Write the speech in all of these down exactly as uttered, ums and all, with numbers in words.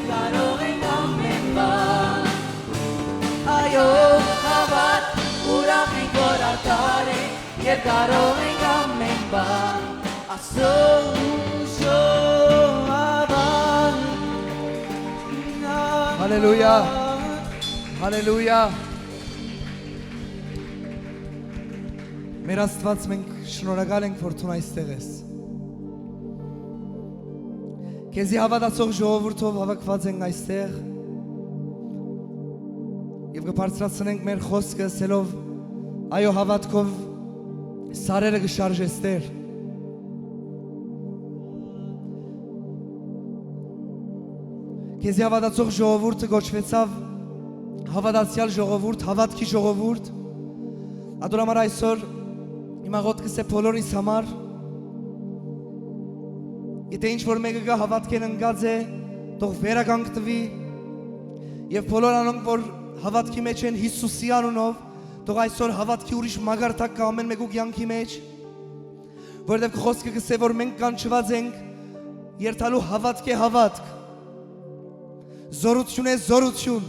Կարող ենք ամեն բան։ Այո, հաւատ, ուրախ ենք, որ արդար ենք, եւ կարող ենք ամեն բան։ Աստծո ուժով հաւատ։ Հալելույա։ Հալելույա։ Մեր Աստուած, մենք շնորհակալ ենք, որ դուն այստեղ ես։ Քեզի հաւատացող ժողովուրդով հաւաքուած ենք այստեղ եւ կը բարձրացնենք մեր խօսքը, ըսելով. «Այո, հաւատքով սարերը կը շարժես, Տէր»։ Քեզի հաւատացող ժողովուրդը կոչուեցաւ հաւատացեալ ժողովուրդ, հաւատքի ժողովուրդ։ Ատոր համար այսօր իմ աղօթքս է բոլորիս համար։ Եթէ ինչ որ մէկը կա հաւատքէն ընկած է, թող վերականգնուի, եւ բոլոր անոնք, որ հաւատքի մեջ են Յիսուսի անունով, թող այսօր հաւատքի ուրիշ մակարդակ կայ ամէն մէկու կեանքի մեջ, որովհետեւ խօսքը կ'ըսէ, որ մենք կանչուած ենք երթալու հաւատքէ հաւատք, զօրութիւնէ զօրութիւն,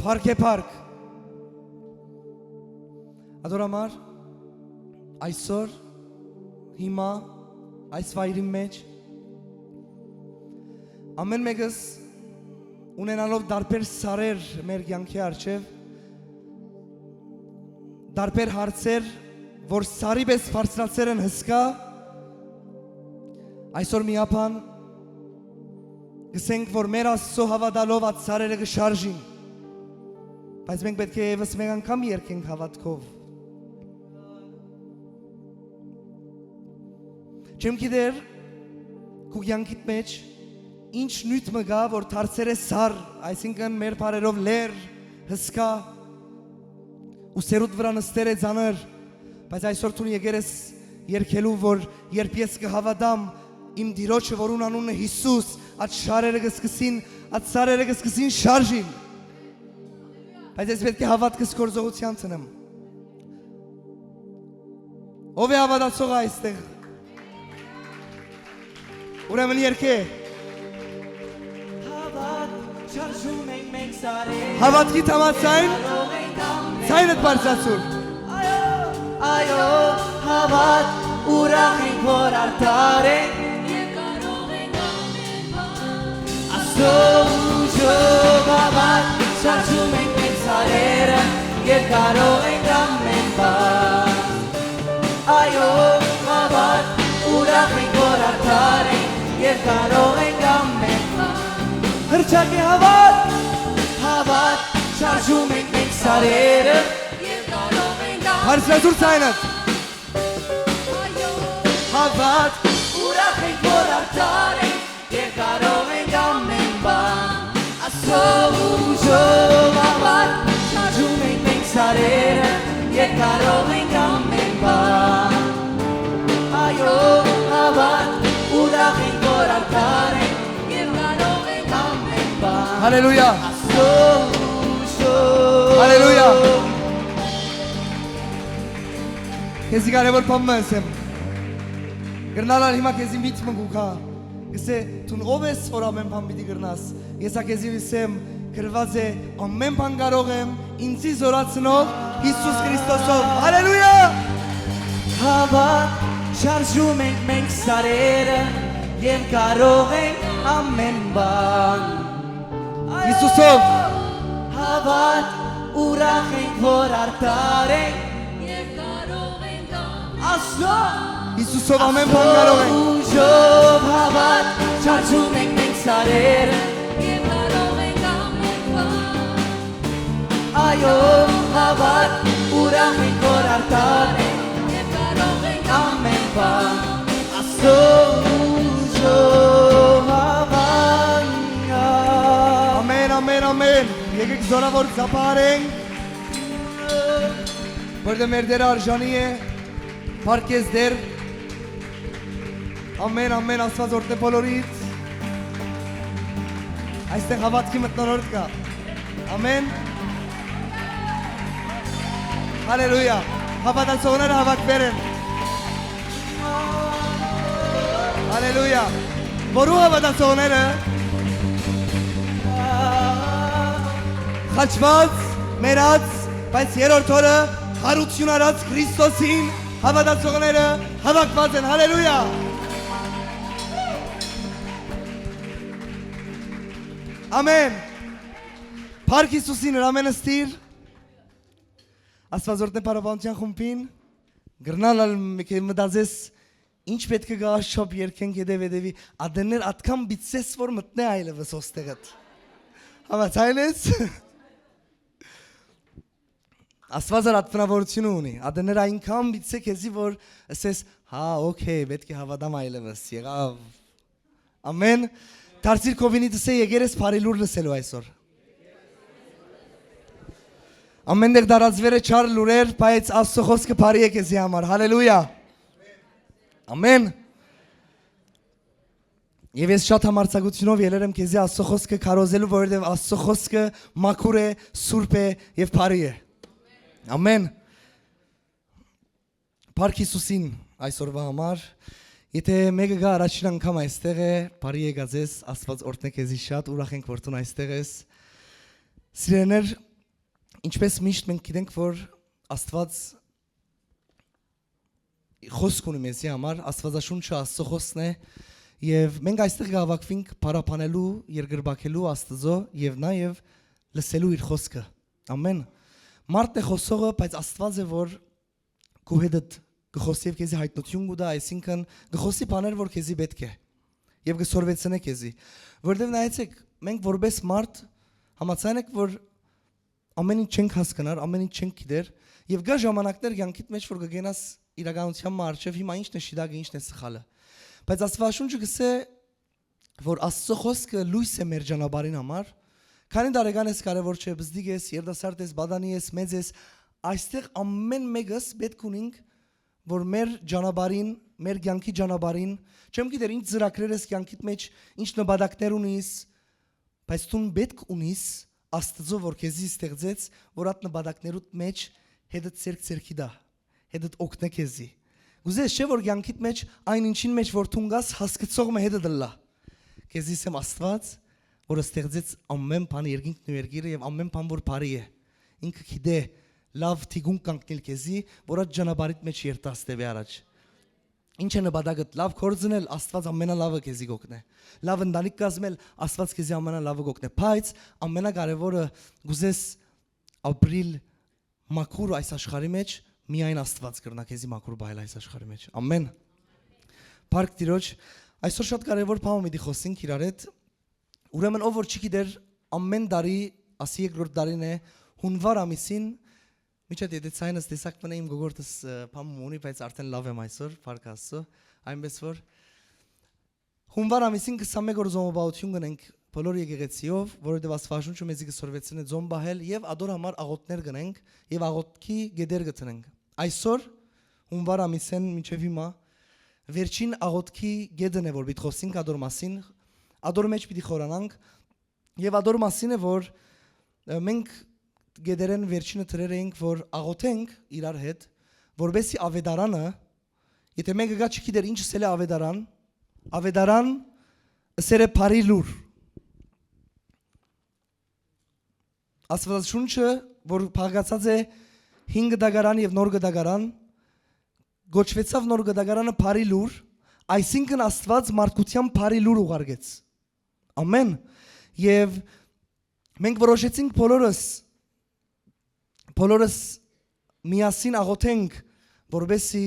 փառքէ փառք։ Ատոր համար այսօր, հիմա, այս վայրին մեջ, ամէն մէկս ունենալով տարբեր սարեր մեր կեանքի առջեւ, տարբեր հարցեր, որ սարի պէս բարձրացեր են հսկայ, այսօր միաբան կ'ըսենք, որ մեր Աստծո հաւատալով այդ սարերը կը շարժին, բայց մենք պէտք է եւս մէկ անգամ երգենք հաւատքով։ Չեմ գիտեր քու կեանքիդ մեջ ինչ նիւթ մը կայ, որ դարձեր է սար, այսինքն մեր բառերով լեռ, հսկայ, ու սերուդ վրայ նստեր է ծանր, բայց այսօր դուն եկեր ես երգելու, որ երբ ես կը հաւատամ իմ Տիրոջը, որուն անունն է Յիսուս, այդ շարերը կը սկսին, այդ սարերը կը սկսին շարժիլ։ Բայց ես պէտք է հաւատքս գործողութեան դնեմ։ Ո՞վ է հաւատացողը այստեղ։ Ուրեմն երգէ։ Հաւատ, շարժում ենք մենք սարերը։ Հաւատքի համաձայն, կարող ենք ամեն ցայնդ բարձրացուր։ Այո, այո, հաւատ, ուրախ ենք, որ արդար ենք, եւ կարող ենք ամեն բան։ Աստծո ուժով հաւատ, շարժում ենք մեր սարերը, եւ կարող ենք ամեն բան։ Այո, հաւատ, ուրախ ենք, որ արդար ենք, եւ կարող ենք ամեն բան։ Հռչակ է հաւատ, հաւատ, շարժում ենք մենք սարերը, եւ կարող ենք ամեն բան։ Բարձրացուր ձայնդ։ Այո, հաւատ, ուրախ ենք, որ արդար ենք, եւ կարող ենք ամեն բան։ Աստծո ուժով հաւատ, շարժում ենք մենք սարերը, եւ կարող ենք ամեն բան։ Այո, հաւատ, ուրախ ենք, որ արդար ենք, եւ կարող ենք ամեն բան։ Հալելույա։ Աստծո ուժով։ Հալելույա։ Քեզի կարեւոր բան մը ըսեմ։ Կրնալ ալ հիմա քեզի միտք մը կու գայ։ Կ'ըսէ, դուն ո՞վ ես, որ ամէն բան պիտի կրնաս։ Ես ա քեզի ըսեմ, գրուած է, ամէն բան կարող եմ, ինձի զորացնող Յիսուս Քրիստոսով։ Հալելույա։ Հաւատ, շարժում ենք մենք սարերը, եւ կարող ենք ամէն բան։ Յիսուսով։ Հաւատ, ուրախ ենք, որ արդար ենք, եւ կարող ենք ամեն Աստծո։ Յիսուսով ամէն բան կարող ենք։ Ուժով հաւատ, շարժում ենք մենք սարերը, եւ կարող ենք ամեն բան։ Այո, հաւատ, ուրախ ենք, որ արդար ենք, եւ կարող ենք ամեն բան։ Աստծո ուժով հաւատ։ Ամեն, ամեն, ամեն։ Եկեք զորաւոր ծափարենք, որտեղ մեր Տերը արժանի է։ Փառք քեզ, Տեր։ Ամեն, ամեն, Աստուած օրհնէ բոլորիդ։ Այստեղ հաւատքի մթնոլորտ կայ։ Ամեն։ Հալելույա։ Հաւատացողները հաւաքուեր են։ Հալելույա։ Որու հաւատացողները։ Աճուած, մեռած, բայց երրորդ օրը յարութիւն առած Քրիստոսին հաւատացողները հաւաքուած են։ Հալելույա։ Ամեն։ Փառք Յիսուսին, հրամէն ստիր։ Աստուածորդն է փառաբանության խումբին։ Գրնալ ալ մի քիչ մտածես, ինչ պէտք է գա շոփ երկենք հետեւ հետեւի, ատեններ ատկան պիծես որ մտնէ այլևս ոստեղդ։ Համաձայնես։ Աստուածը ատվնավորությունը ունի, ատեններ այնքան պիծե քեզի որ ասես, հա, օքեյ, պէտք է հաւատամ այլևս, եղաւ։ Ամեն։ Դարձիր քովինի, դսե, եկեր ես բարի լուր լսելու այսօր։ Ամեն տեղ տարածուեր է չար լուրեր, բայց Աստծո խոսքը բարի է քեզի համար։ Հալելույա։ Ամեն։ Եվ ես շատ համարձակությունով ելեր եմ քեզի Աստծո խոսքը քարոզելու, որովհետև Աստծո խոսքը մաքուր է, սուրբ է և բարի է։ Ամեն։ Փառք Յիսուսին այսօրվա համար։ Եթե մեկը գա առաջին անգամ այստեղ է, բարի եկած ես, Աստված օրհնէ քեզի շատ, ուրախ ենք որ դուն այստեղ ես։ Սիրելիներ, ինչպես միշտ մենք գիտենք որ Աստված խոսք ունի մեզի համար, Աստվածաշունչը Աստծո խոսքն է, և մենք այստեղ կհավաքվենք փառաբանելու, երկրպագելու Աստծո և նաև լսելու իր խոսքը։ Ամեն։ Մարդն է խոսողը, բայց Աստված է որ քու հետդ կը խոսի և քեզի հայտնություն կու տայ, այսինքն կը խոսի բաներ որ քեզի պէտք է և կը սորվեցնէ քեզի։ Որտեւ նայեցեք, մենք որպես մարդ համաձայն ենք որ ամեն ինչ չենք հասկնար, ամեն ինչ չենք գիտեր, և կա ժամանակներ կյանքիդ մեջ որ կգենաս իրականության մը առջև, հիմա ինչն է շիտակը, ինչն է սխալը։ Բայց Աստվածաշունչը կսե որ Աստծո խոսքը լույս է մեր ճանապարհին համար։ Քանի տարեկան ես կարևոր չէ, բզդիկ ես, երիտասարդ ես, պատանի ես, մեծ ես, այստեղ ամեն մեկս պէտք ունինք որ մեր ճանապարհին, մեր կյանքի ճանապարհին, չեմ գիտեր ինչ ծրագրեր ես կյանքիդ մեջ, ինչ նպատակներ ունիս, բայց դուն պէտք ունիս Աստծո որ քեզի ստեղծեց, որ այդ նպատակներուդ մեջ հետդ ձեռք ձեռքի տայ, հետդ օգնէ քեզի։ Կուզես չէ որ կյանքիդ մեջ այն ինչին մեջ որ դուն կաս հասկցող մը հետդ ըլլայ։ Քեզի սեմ Աստված որ ստեղծեց ամեն բան, երկինքն ու երկիրը և ամեն բան որ բարի է, ինքը գիտէ լաւ թիկունք կանգնել քեզի որ այդ ճանապարհիդ մեջ երթաս դեպի առաջ։ Ինչ է նպատակդ, լաւ գործ ընել, Աստված ամենալավը քեզի կօգնէ։ Լաւ ընտանիք կազմել, Աստված քեզի ամենալավը կօգնէ, բայց ամենակարևորը կուզես ապրիլ մաքուր այս աշխարհի մեջ, միայն Աստված կրնա քեզի մաքուր պահել այս աշխարհի մեջ։ Ամեն։ Փառք Տիրոջ, այսօր շատ կարևոր բան պիտի խոսենք իրար հետ։ Ուրեմն ով որ չի գիտեր, ամեն տարի, ասի երկրորդ տարին է, հունվար ամիսին, միջա դե դե ցայնս տեսակ մնա իմ գողորտս, ը, բան մունի, բայց արդեն լաւ եմ այսօր, փառք Աստծո, այնպես որ հունվար ամիսին քսանմեկ օր զոմոբաություն կնենք բոլոր եկեղեցիով, որովհետև Աստվածաշունչը մեզի կսորվեցնե զոմ պահել և ադոր համար աղոթքներ կնենք և աղոթքի գետեր կդնենք։ Այսօր հունվար ամիսեն մինչև հիմա վերջին աղոթքի գետն է, որ պիտի խոսենք ադոր մասին, ադոր մեջ պիտի խորանանք, և ադոր մասին է, որ, ը, մենք գետերեն վերջինը դրեր էինք, որ աղոթենք իրար հետ, որպեսզի ավետարանը, եթե մեկը գա չգիտեր ինչ սել է ավետարան, ավետարան ըսեր է բարի լուր։ Աստվածաշունչը, որ փակացած է հին գտակարան և նոր գտակարան, գոչվեցավ նոր գտակարանը բարի լուր, այսինքն Աստված մարդկության բարի լուր ուղարկեց։ Ամեն։ Եվ մենք որոշեցինք բոլորս, բոլորս միասին աղոթենք, որպեսզի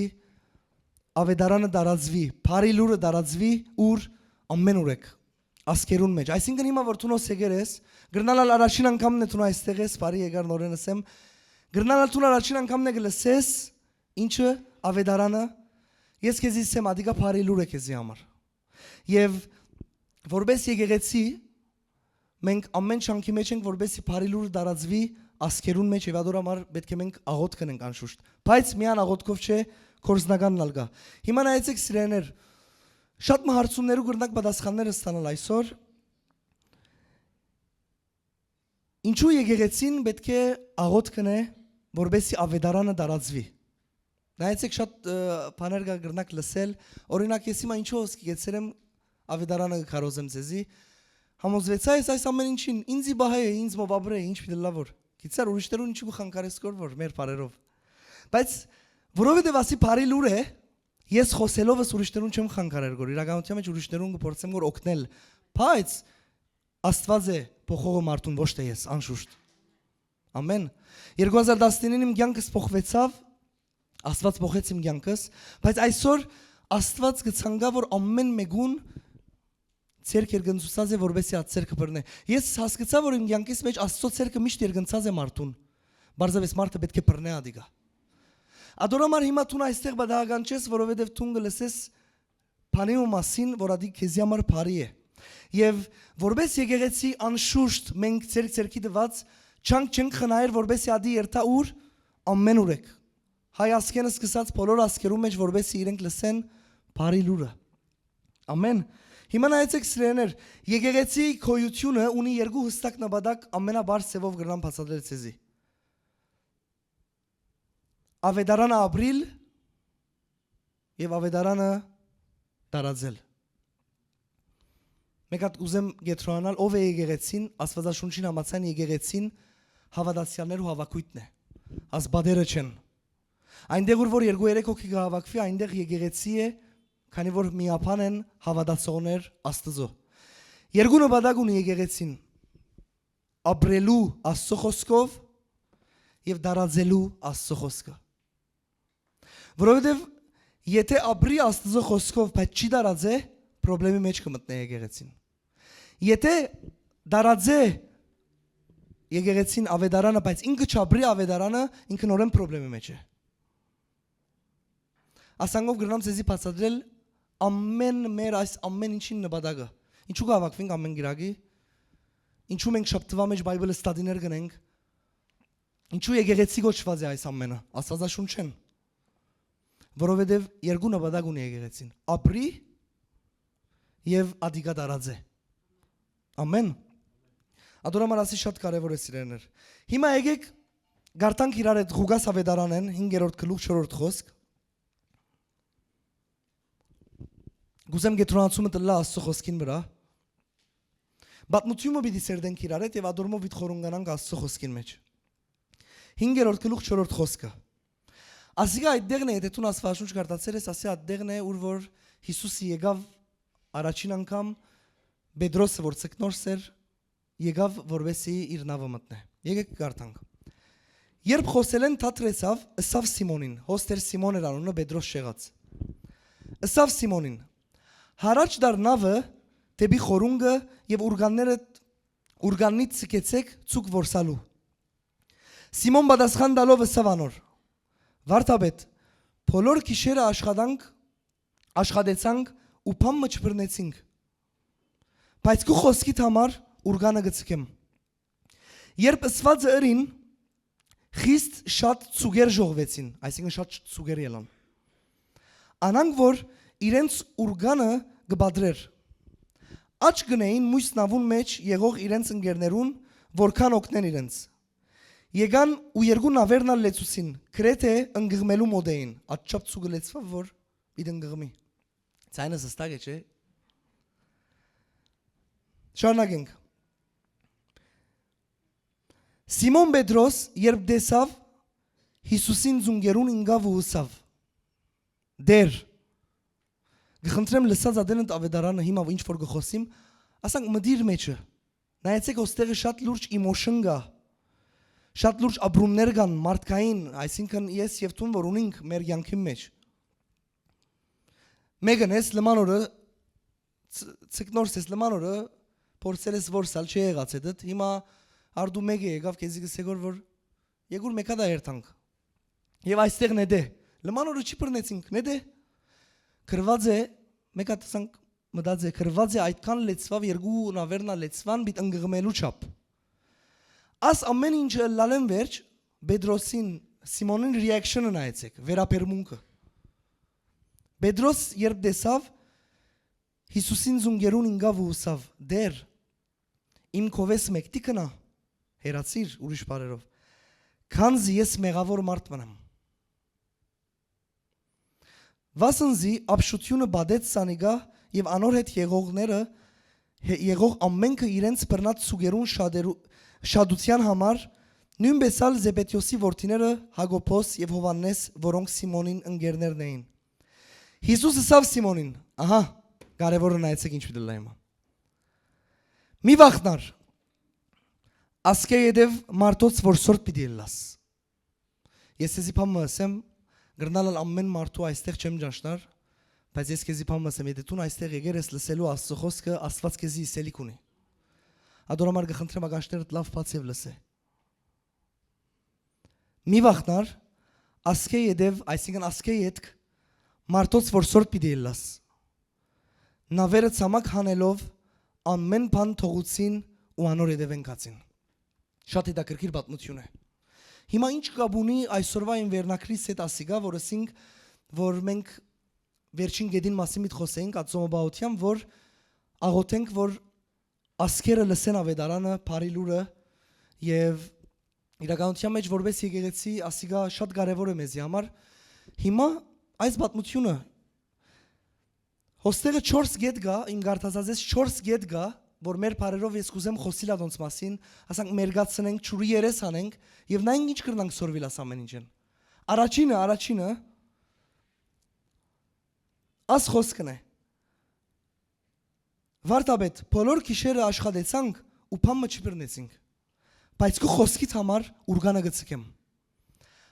ավետարանը տարածվի, բարի լուրը տարածվի, ուր ամեն ուր եք, ասկերուն մեջ։ Այսինքն հիմա որ դու նոս եկեր ես, գրնալ ալ առաջին անգամն է դու այստեղ ես, բարի եկար նորեն ասեմ, գրնալ ալ դու առաջին անգամն է կլսես, ինչը ավետարանը, ես քեզի ասեմ, ադիկա բարի լուր է քեզի համար։ Եվ որպես եկեղեցի, մենք ամեն շանքի մեջ ենք, որպեսզի բարի լուրը տարածվի ասկերուն մեջ, և ադոր համար պէտք է մենք աղոթք կնենք անշուշտ։ Բայց միան աղոթքով չէ, կորզնականն ալ կա։ Հիմա նայեցեք, սիրեներ, շատ մը հարցումներու կրնակ պատասխանները ստանալ այսօր։ Ինչու եկեղեցին պէտք է աղոթք կնէ, որպեսզի ավետարանը տարածվի։ Նայեցեք, շատ, ը, բաներ կա կրնակ լսել։ Օրինակ, ես հիմա ինչու հոսքի գեցեր եմ, ավետարանը կը քարոզեմ ձեզի։ Համոզուեցայ ես այս ամէն ինչին, ինձի պահէ, ինձ մով ապրէ, ինչ պիտի ըլլայ որ։ Գիտցար, ուրիշներուն ինչու կու խանգարես կոր որ մեր բարերով։ Բայց որովհետեւ ասի բարի լուր է, ես խօսելով ես ուրիշներուն չեմ խանգարեր կոր, իրականության մեջ ուրիշներուն կփորձեմ կոր օգնել, բայց Աստուած է փոխողը մարդուն, ոչ թե ես, անշուշտ։ Ամեն։ Երկու հազար տասնինին իմ կյանքս փոխվեցաւ, Աստուած փոխեց իմ կյանքս, բայց այսօր Աստուած կը ցանկայ որ ամեն մեկուն ձեռք երկնցուցած է, որպեսզի ատ ձեռքը բռնէ։ Ես հասկացայ որ իմ կյանքիս մեջ Աստծո ձեռքը միշտ երկնցած է մարդուն, պարզապէս մարդը պէտք է բռնէ ադիկա։ Ատոր համար հիմա դուն այստեղ պատահական չես, որովհետեւ դուն կը լսես բանի ու մասին, որ ադի քեզի համար բարի է։ Եւ որպես եկեղեցի անշուշտ մենք ձեռք ձեռքի տված չանք չենք խնայեր, որպեսզի ադի երթայ ուր, ամեն ուրեք, հայ ազգէն սկսած բոլոր ազգերու մեջ, որպեսզի իրենք լսեն բարի լուրը։ Ամեն։ Հիմա նայեցեք, սիրելիներ, եկեղեցի գոյութիւնը ունի երկու հստակ նպատակ, ամենաբարձ ձեւով կրնամ բացատրել ձեզի։ Ավետարանը ապրիլ եւ ավետարանը տարածել։ Մեկ հատ ուզեմ կեդրոնանալ, ով է եկեղեցին, Աստուածաշունչին համաձայն եկեղեցին հաւատացյալներու հաւաքոյթն է, ասպատերը չեն։ Այնտեղ ուր որ երկու երեք հոգի կը հաւաքուի, այնտեղ եկեղեցի է, քանի որ միաբան են հաւատացողներ Աստուծոյ։ Երկու նպատակ ունի եկեղեցին. ապրելու Աստծո խօսքով եւ տարածելու Աստծո խօսքը։ Որովհետեւ եթե ապրի Աստծո խօսքով, բայց չի տարածե, պրոբլեմի մեջ կը մտնէ եկեղեցին։ Եթե տարածե եկեղեցին ավետարանը, բայց ինքը չապրի ավետարանը, ինքը նորեն պրոբլեմի մեջ է։ Ասանքով կրնամ ձեզի բացատրել ամեն մեր այս ամեն ինչին նպատակը։ Ինչու կհաւաքվենք ամեն կիրակի, ինչու մենք շաբթուայ մեջ Bible study-ներ կ'ընենք, ինչու եկեղեցի կոչուած է այս ամենը, Աստուածաշունչէն, որովհետեւ երկու նպատակ ունի եկեղեցին. ապրի եւ ադիկա տարածէ։ Ամեն։ Ատոր համար ասի շատ կարեւոր է, սիրելիներ։ Հիմա եկեք կարդանք իրար հետ Ղուկաս ավետարանէն, հինգերորդ գլուխ, չորրորդ խօսք։ Կուզեմ կեդրոնացումը տլլայ Աստծո խօսքին վրայ։ Պատմութիւնը պիտի սերտենք իրար հետ եւ ատորմով պիտի խորունկանանք Աստծո խօսքին մեջ։ Հինգերորդ գլուխ, չորրորդ խօսքը։ Ասիկա այդտեղն է, եթե դուն Աստուածաշունչ կարդացեր ես, ասի այդտեղն է, ուր որ Յիսուսը եկաւ առաջին անգամ, Պետրոսը, որ ձկնորս էր, եկաւ որպեսզի իր նաւը մտնէ։ Եկեք կարդանք։ Երբ խօսելէն դադրեցաւ, ըսաւ Սիմոնին, հոս դեռ Սիմոն էր անունը, Պետրոս չեղած։ Ըսաւ Սիմոնին. «Յառաջ դառ նաւը դէպի խորունկը եւ ուրկանները, ուրկաննիդ ցկեցէք ցուկ որսալու»։ Սիմոն պատասխան տալով ըսաւ անոր. «Վարդապետ, բոլոր գիշերը աշխատանք, աշխատեցանք ու բան մը չբռնեցինք, բայց քու խօսքիդ համար ուրկանը կը ցկեմ»։ Երբ ըսուածը ըրին, խիստ շատ ցուկեր ժողվեցին, այսինքն շատ ցուկեր ելան։ Անանք որ իրենց ուրկանը կը պատրեր։ Աջ գնային մոյս նաւուն մեջ եղող իրենց ընկերներուն, որքան օգնեն իրենց։ Եկան ու երկու նաւերն ալ լեցուցին, գրեթէ ընկղմելու մօտ էին, ատչափ ցուկը լեցուաւ որ պիտի ընկղմի։ Ձայնը զստակ է, չէ՞։ Շարունակենք։ Սիմոն Պետրոս, երբ տեսաւ Յիսուսին զունգերուն, ինկաւ ու ըսաւ. «Տէր, կը խնդրեմ, լսած ատեն ընդ ավետարանը, հիմա ինչ որ կը խօսիմ, ասանք, մտիր մեջը։ Նայեցեք, ոստեղը շատ լուրջ emotion կայ, շատ լուրջ ապրումներ կան մարդկային, այսինքն ես եւ դուն որ ունինք մեր կեանքին մեջ։ Մեկն ես, լման օրը, ց-, ցկնորս ես, լման օրը փորձել ես որսալ, չի եղած հետդ, հիմա արդու մեկը եկաւ, քեզի կսե գոր որ եկուր մեկա դա երթանք։ Եւ այստեղ նետե, լման օրը չի բռնեցինք, նետե։ Գրված է, մեկ հատ ասանք, մտած է, գրված է, այդքան լեցվավ, երկու նավերնա լեցվան, պիտ ընկղմելու չափ։ Աս ամեն ինչը ըլլալեն վերջ, Պետրոսին, Սիմոնին reaction-ը նայեցեք, վերաբերմունքը։ Պետրոս երբ տեսավ, Յիսուսին զունգերուն ինկաւ ու ըսավ. «Տէր, իմ քովես մեկդի կնա, հեռացիր ուրիշ բարերով, քանզի ես մեղաւոր մարդ մնամ»։ Վասն զի ապշութիւնը պատեց սանիկա եւ անոր հետ եղողները հե-, եղող ամէնքը իրենց բռնած ցուկերուն շատերու-, շատութեան համար, նոյնպէս ալ Զեբեդէոսի որդիները Յակոբոս եւ Յովհաննէս, որոնք Սիմոնին ընկերներն էին։ Յիսուս ըսաւ Սիմոնին. «Ահա, կարեւորը նայեցէք ինչ պիտի ըլլայ մը։ Մի վախնար, ասկէ ետեւ մարդոց որ սորտ պիտի ըլլաս»։ Ես քեզի բան մը ըսեմ, կրնալ ալ ամէն մարդու այստեղ չեմ ճանչնար, բայց ես քեզի բան մը ըսեմ, եթէ դուն այստեղ եկեր ես լսելու Աստծո խօսքը, Աստված քեզի ըսելիք ունի։ Ատոր համար կը խնդրեմ ականջներդ լաւ բաց եւ լսէ։ Մի վախնար, ասկէ ետեւ, այսինքն ասկէ ետք, մարդոց որ սորտ պիտի ըլլաս։ Նավերը ցամաք հանելով, ամէն բան թողուցին ու անոր ետեւէն գացին։ Շատ հետաքրքիր պատմութիւն է։ Հիմա ինչ կապ ունի այսօրվա իմ վերնագրիս հետ ասիկա, որ ըսինք, որ մենք վերջին գետին մասին միտ խօսենք, այդ ծոմապահութեան, որ աղոթենք, որ ասկերը լսեն աւետարանը, բարի լուրը, եւ իրականութեան մէջ որպէս եկեղեցի ասիկա շատ կարեւոր է մեզի համար։ Հիմա այս պատմութիւնը, հոստեղը չորս գետ կայ, իմ կարդացած ես չորս գետ կայ, որ մեր բարերով ես կուզեմ խօսիլ ատոնց մասին, ասանք մերկացնենք, չուրի երես անենք, եւ նայենք ինչ կրնանք սորվիլ աս ամէն ինչեն։ Առաջինը, առաջինը, աս խօսքն է. «Վարդապետ, բոլոր գիշերը աշխատեցանք ու բան մը չի բռնեցինք, բայց քու խօսքիդ համար ուրկանը կը ցկեմ»։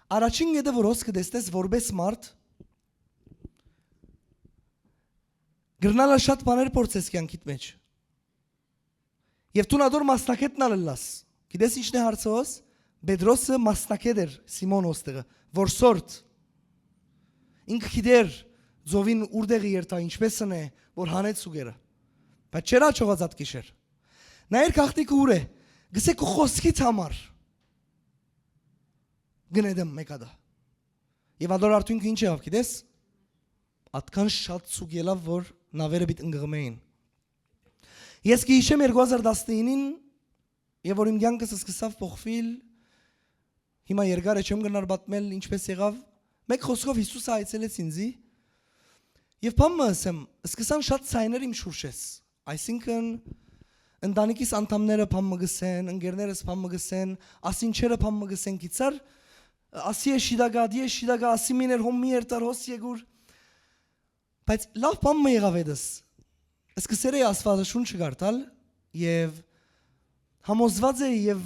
Առաջին գետը որ հոս կը տեսնես որպէս մարդ, կրնալ ալ շատ բաներ փորձես կեանքիդ մէջ։ Եւ դուն ատոր մասնակէտն ալ ըլլաս։ Գիտես ի՞նչն է հարցը հոս։ Պետրոսը մասնակէտ էր Սիմոն հոստեղը, որ սորտ։ Ինքը գիտեր, ծովին ուրտեղը երթայ, ինչպէս ընէ, որ հանեց սուկերը։ Բայց չէր աճողած այդ գիշեր։ Նայեր գաղտնիքը ուր է։ Գսե քու խօսքիդ համար կնետեմ մէկ հատը։ Եւ ատոր արդյունքը ինչ եղաւ, գիտես։ Ատքան շատ սուկ ելաւ, որ նավերը պիտ ընկղմէին։ Ես կը յիշեմ երկու հազար տասնինին, եւ որ իմ կեանքս սկսաւ փոխուիլ, հիմա երկար է չեմ կրնար պատմել ինչպէս եղաւ, մէկ խօսքով Յիսուսը այցելեց ինձի, եւ բան մը ըսեմ, սկսան շատ ցայներ իմ շուրջես, այսինքն ընտանիքիս անդամները բան մը գսեն, ընկերներս բան մը գսեն, ասինչերը բան մը գսեն, գիցար, ասի է շիտակա, դի է շիտակա, ասի մին էր, հոն մի էր տար, հոս եկուր, բայց լաւ բան մը եղաւ էդս, սկսեր էի Աստվածաշունչը կարդալ, եւ համոզված էի եւ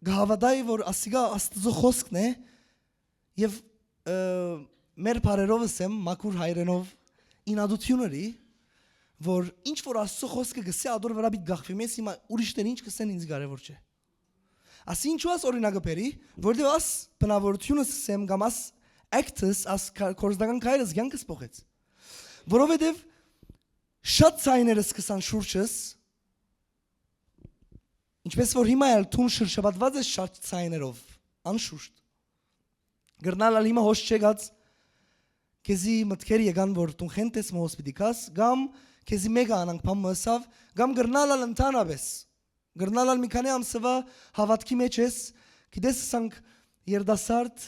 կը հաւատայի, որ ասիկա Աստծո խօսքն է, եւ, ը, մեր բարերովս եմ, մաքուր հայրենով, ինատութիւն ըրի, որ ինչ որ Աստծո խօսքը գսե, ատոր վրայ պիտի կախվի, ես հիմա ուրիշներ ինչ գսեն, ինձ կարեւոր չէ։ Ասի ինչու աս օրինակը բերի, որտեղ աս բնավորությունը սեմ կամ աս acts, աս կա-, կորզնական քայլս կեանքս փոխեց։ Որովհետեւ շատ ցայները սկսան շուրջս, ինչպես որ հիմա էլ դուն շրջապատված ես շատ ցայներով, անշուշտ։ Կրնալ ալ հիմա հոս չեկած, քեզի մտքեր եկան, որ դուն խենթ ես, մոս պիտի գաս, կամ քեզի մեկը անանկ բան մը ըսաւ, կամ կրնալ ալ ընդհանրապես, կրնալ ալ մի քանի ամսվա հաւատքի մեջ ես, գիտես, ասանք երդասարդ,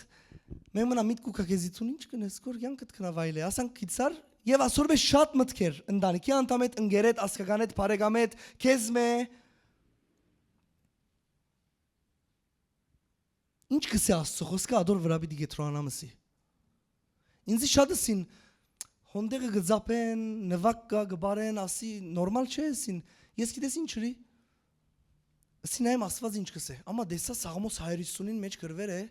մեն մնա միտք ու քա քեզի դուն ինչ կնես, կոր կյանքդ կնա վայլե, ասանք գիցար, եւ ասոր մէջ շատ մտքեր, ընտանիքի անդամ հետ, ընկեր հետ, ասկական հետ, բարեկամ հետ, քեզ մէ, ինչ կսե Աստծո խոսքը, ադոր վրայ պիտի գետրոանամ ըսի։ Ինձի շատ ըսին, հոնդեղը կը ձապեն, նվակ կա, կը բարեն, ասի, նորմալ չէ ըսին, ես գիտես ինչ ըրի, ըսի նայեմ Աստված ինչ կսե, ամա դեսա Սաղմոս հարիւսունին մեջ գրվեր է,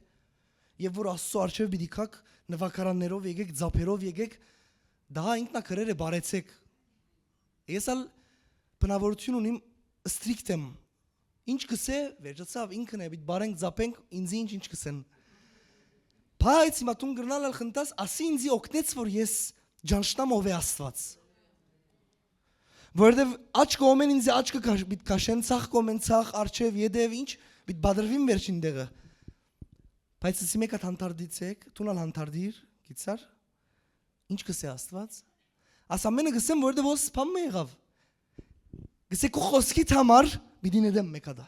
եւ որ Աստծո արջեւ պիտի գաք նվակարաններով եկեք, ձապերով եկեք, դա ինքնա գրեր է բարեցեք։ Ես ալ բնավորություն ունիմ, ստրիկտ եմ, ինչ կսե, վերջացավ, ինքն է, պիտի բարենք, ձապենք, ինձի ինչ, ինչ կսեն։ Բայց հիմա դուն կրնալ ալ խնդաս, ասի ինձի օգնեց, որ ես ճանչնամ ով է Աստված։ Որովհետև աջ կողմեն ինձի աջ կը քաշ-, պիտի քաշեն, ցախ կողմեն, ցախ, արջև, ետև, ինչ, պիտի բادرվին վերջին դեղը։ Բայց ասի մեկ հատ հանդարտից եք, դուն ալ հանդարտիր, գիցար, ինչ կսե Աստված։ Աս ամենը կսեմ, որովհետև ոս սպան մը եղավ։ Կսե քու խոսքիդ համար պիտի նետեմ մեկ հատա։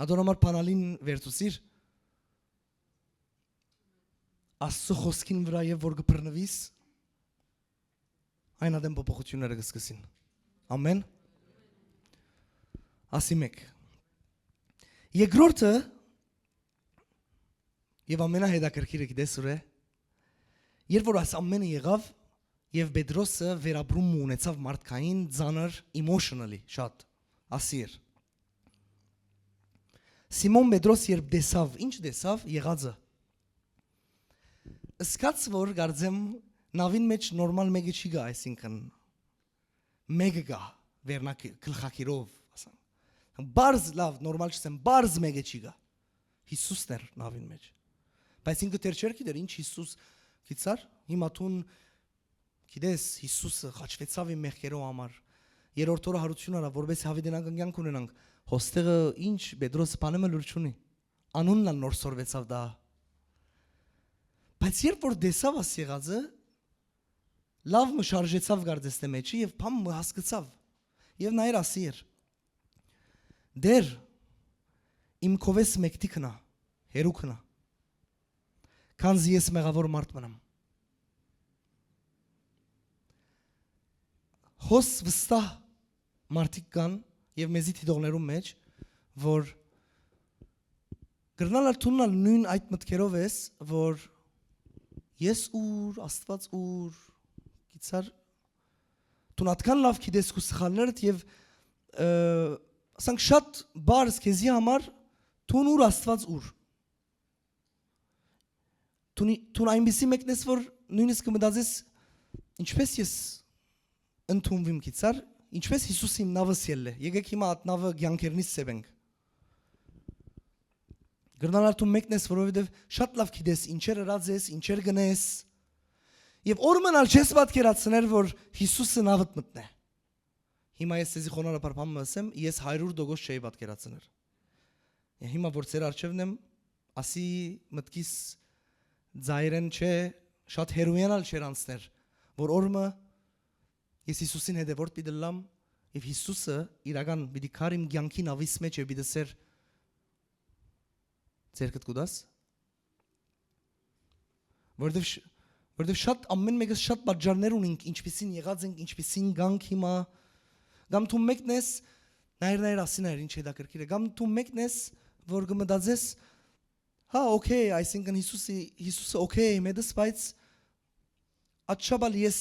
Ադոր համար փանալին վերցուցիր, Աստծո խոսքին վրա և որ կբռնվիս, այն ատեն փոփոխությունները կսկսին։ Ամեն։ Ասի մէկ։ Երկրորդը, եւ ամենահետաքրքիրը գիտես ո՞ւր է, երբ որ աս ամենը եղաւ, եւ Պետրոսը վերապրում մը ունեցաւ մարդկային, ծանր, emotionally շատ, ասի էր։ Սիմոն Պետրոս երբ տեսաւ, ինչ տեսաւ, եղածը, սկաց որ կարծեմ նավին մեջ նորմալ մեկը չի գայ, այսինքն մեկը գայ, վերնակ-, գլխակիրով, ասենք։ Պարզ, լաւ, նորմալ չըսեմ, պարզ մեկը չի գայ։ Յիսուսն էր նավին մեջ։ Բայց ինքը դեռ չէր գիտեր, ինչ Յիսուս, գիտցար, հիմա դուն գիտես, Յիսուսը խաչվեցաւ իմ մեղքերու համար։ Երրորդ օրը յարութիւն առաւ, որպէս յաւիտենական կեանք ունենանք։ Հոստեղը ինչ, Պետրոս բանը մը լուր չունի։ Անունն ալ նոր սորվեցաւ դա։ Բայց երբ որ տեսաւ աս եղածը, լաւ մը շարժեցաւ կարծես թե մեջը եւ բան մը հասկցաւ։ Եւ նայեր, ասի էր. «Տէր, իմ քովէս մեկդի քնա, հեռու քնա, քանզի ես մեղաւոր մարդ մնամ»։ Հոս վստահ մարդիկ կան եւ մեզի դիտողներուն մեջ, որ կրնալ ալ դուն ալ նոյն այդ մտքերով ես, որ ես ո՞ւր, Աստուած ո՞ւր, գիտցար, դուն ատկան լաւ գիտես քու սխալներդ եւ, ը, ասենք շատ բարձ քեզի համար, դուն ո՞ւր, Աստուած ո՞ւր։ Դուն, դուն այնպիսի մեկն ես, որ նոյնիսկ կը մտածես, ինչպես ես ընդունվիմ գիտցար, ինչպես Յիսուս իմ նավս ելլէ, եկեք հիմա այդ նավը կեանքերնից սեպենք։ Կրնալ ալ դու մեկն ես, որովհետեւ շատ լաւ գիտես ինչեր ըրած ես, ինչեր կնես, եւ օր մնալ չես պատկերացներ, որ Յիսուսը նավդ մտնէ։ Հիմա ես ձեզի խոնարհաբար բան մը ասեմ, ես հարիւր տոկոս չէի պատկերացներ։ Հիմա որ ձեր առջեւն եմ, ասի մտքիս ձայրեն չէ, շատ հեռուէն ալ չէր անցներ, որ օր մը ես Յիսուսին հետեւորդ պիտի լամ, եւ Յիսուսը իրական պիտի քար իմ կեանքին ավիս մեջ եւ պիտի սեր, ձերքդ կուտաս։ Որովհետեւ շ-, որովհետեւ շատ, ամեն մեկս շատ պատճառներ ունենք, ինչպիսին եղած ենք, ինչպիսին գանք հիմա, կամ դու մեկն ես, նայր, նայր, ասի նայր, ինչ հետաքրքիր է, կամ դու մեկն ես, որ կը մտածես, հա, օքեյ, այսինքն Յիսուսի, Յիսուսը օքեյ է, մետս, բայց աչափ ալ ես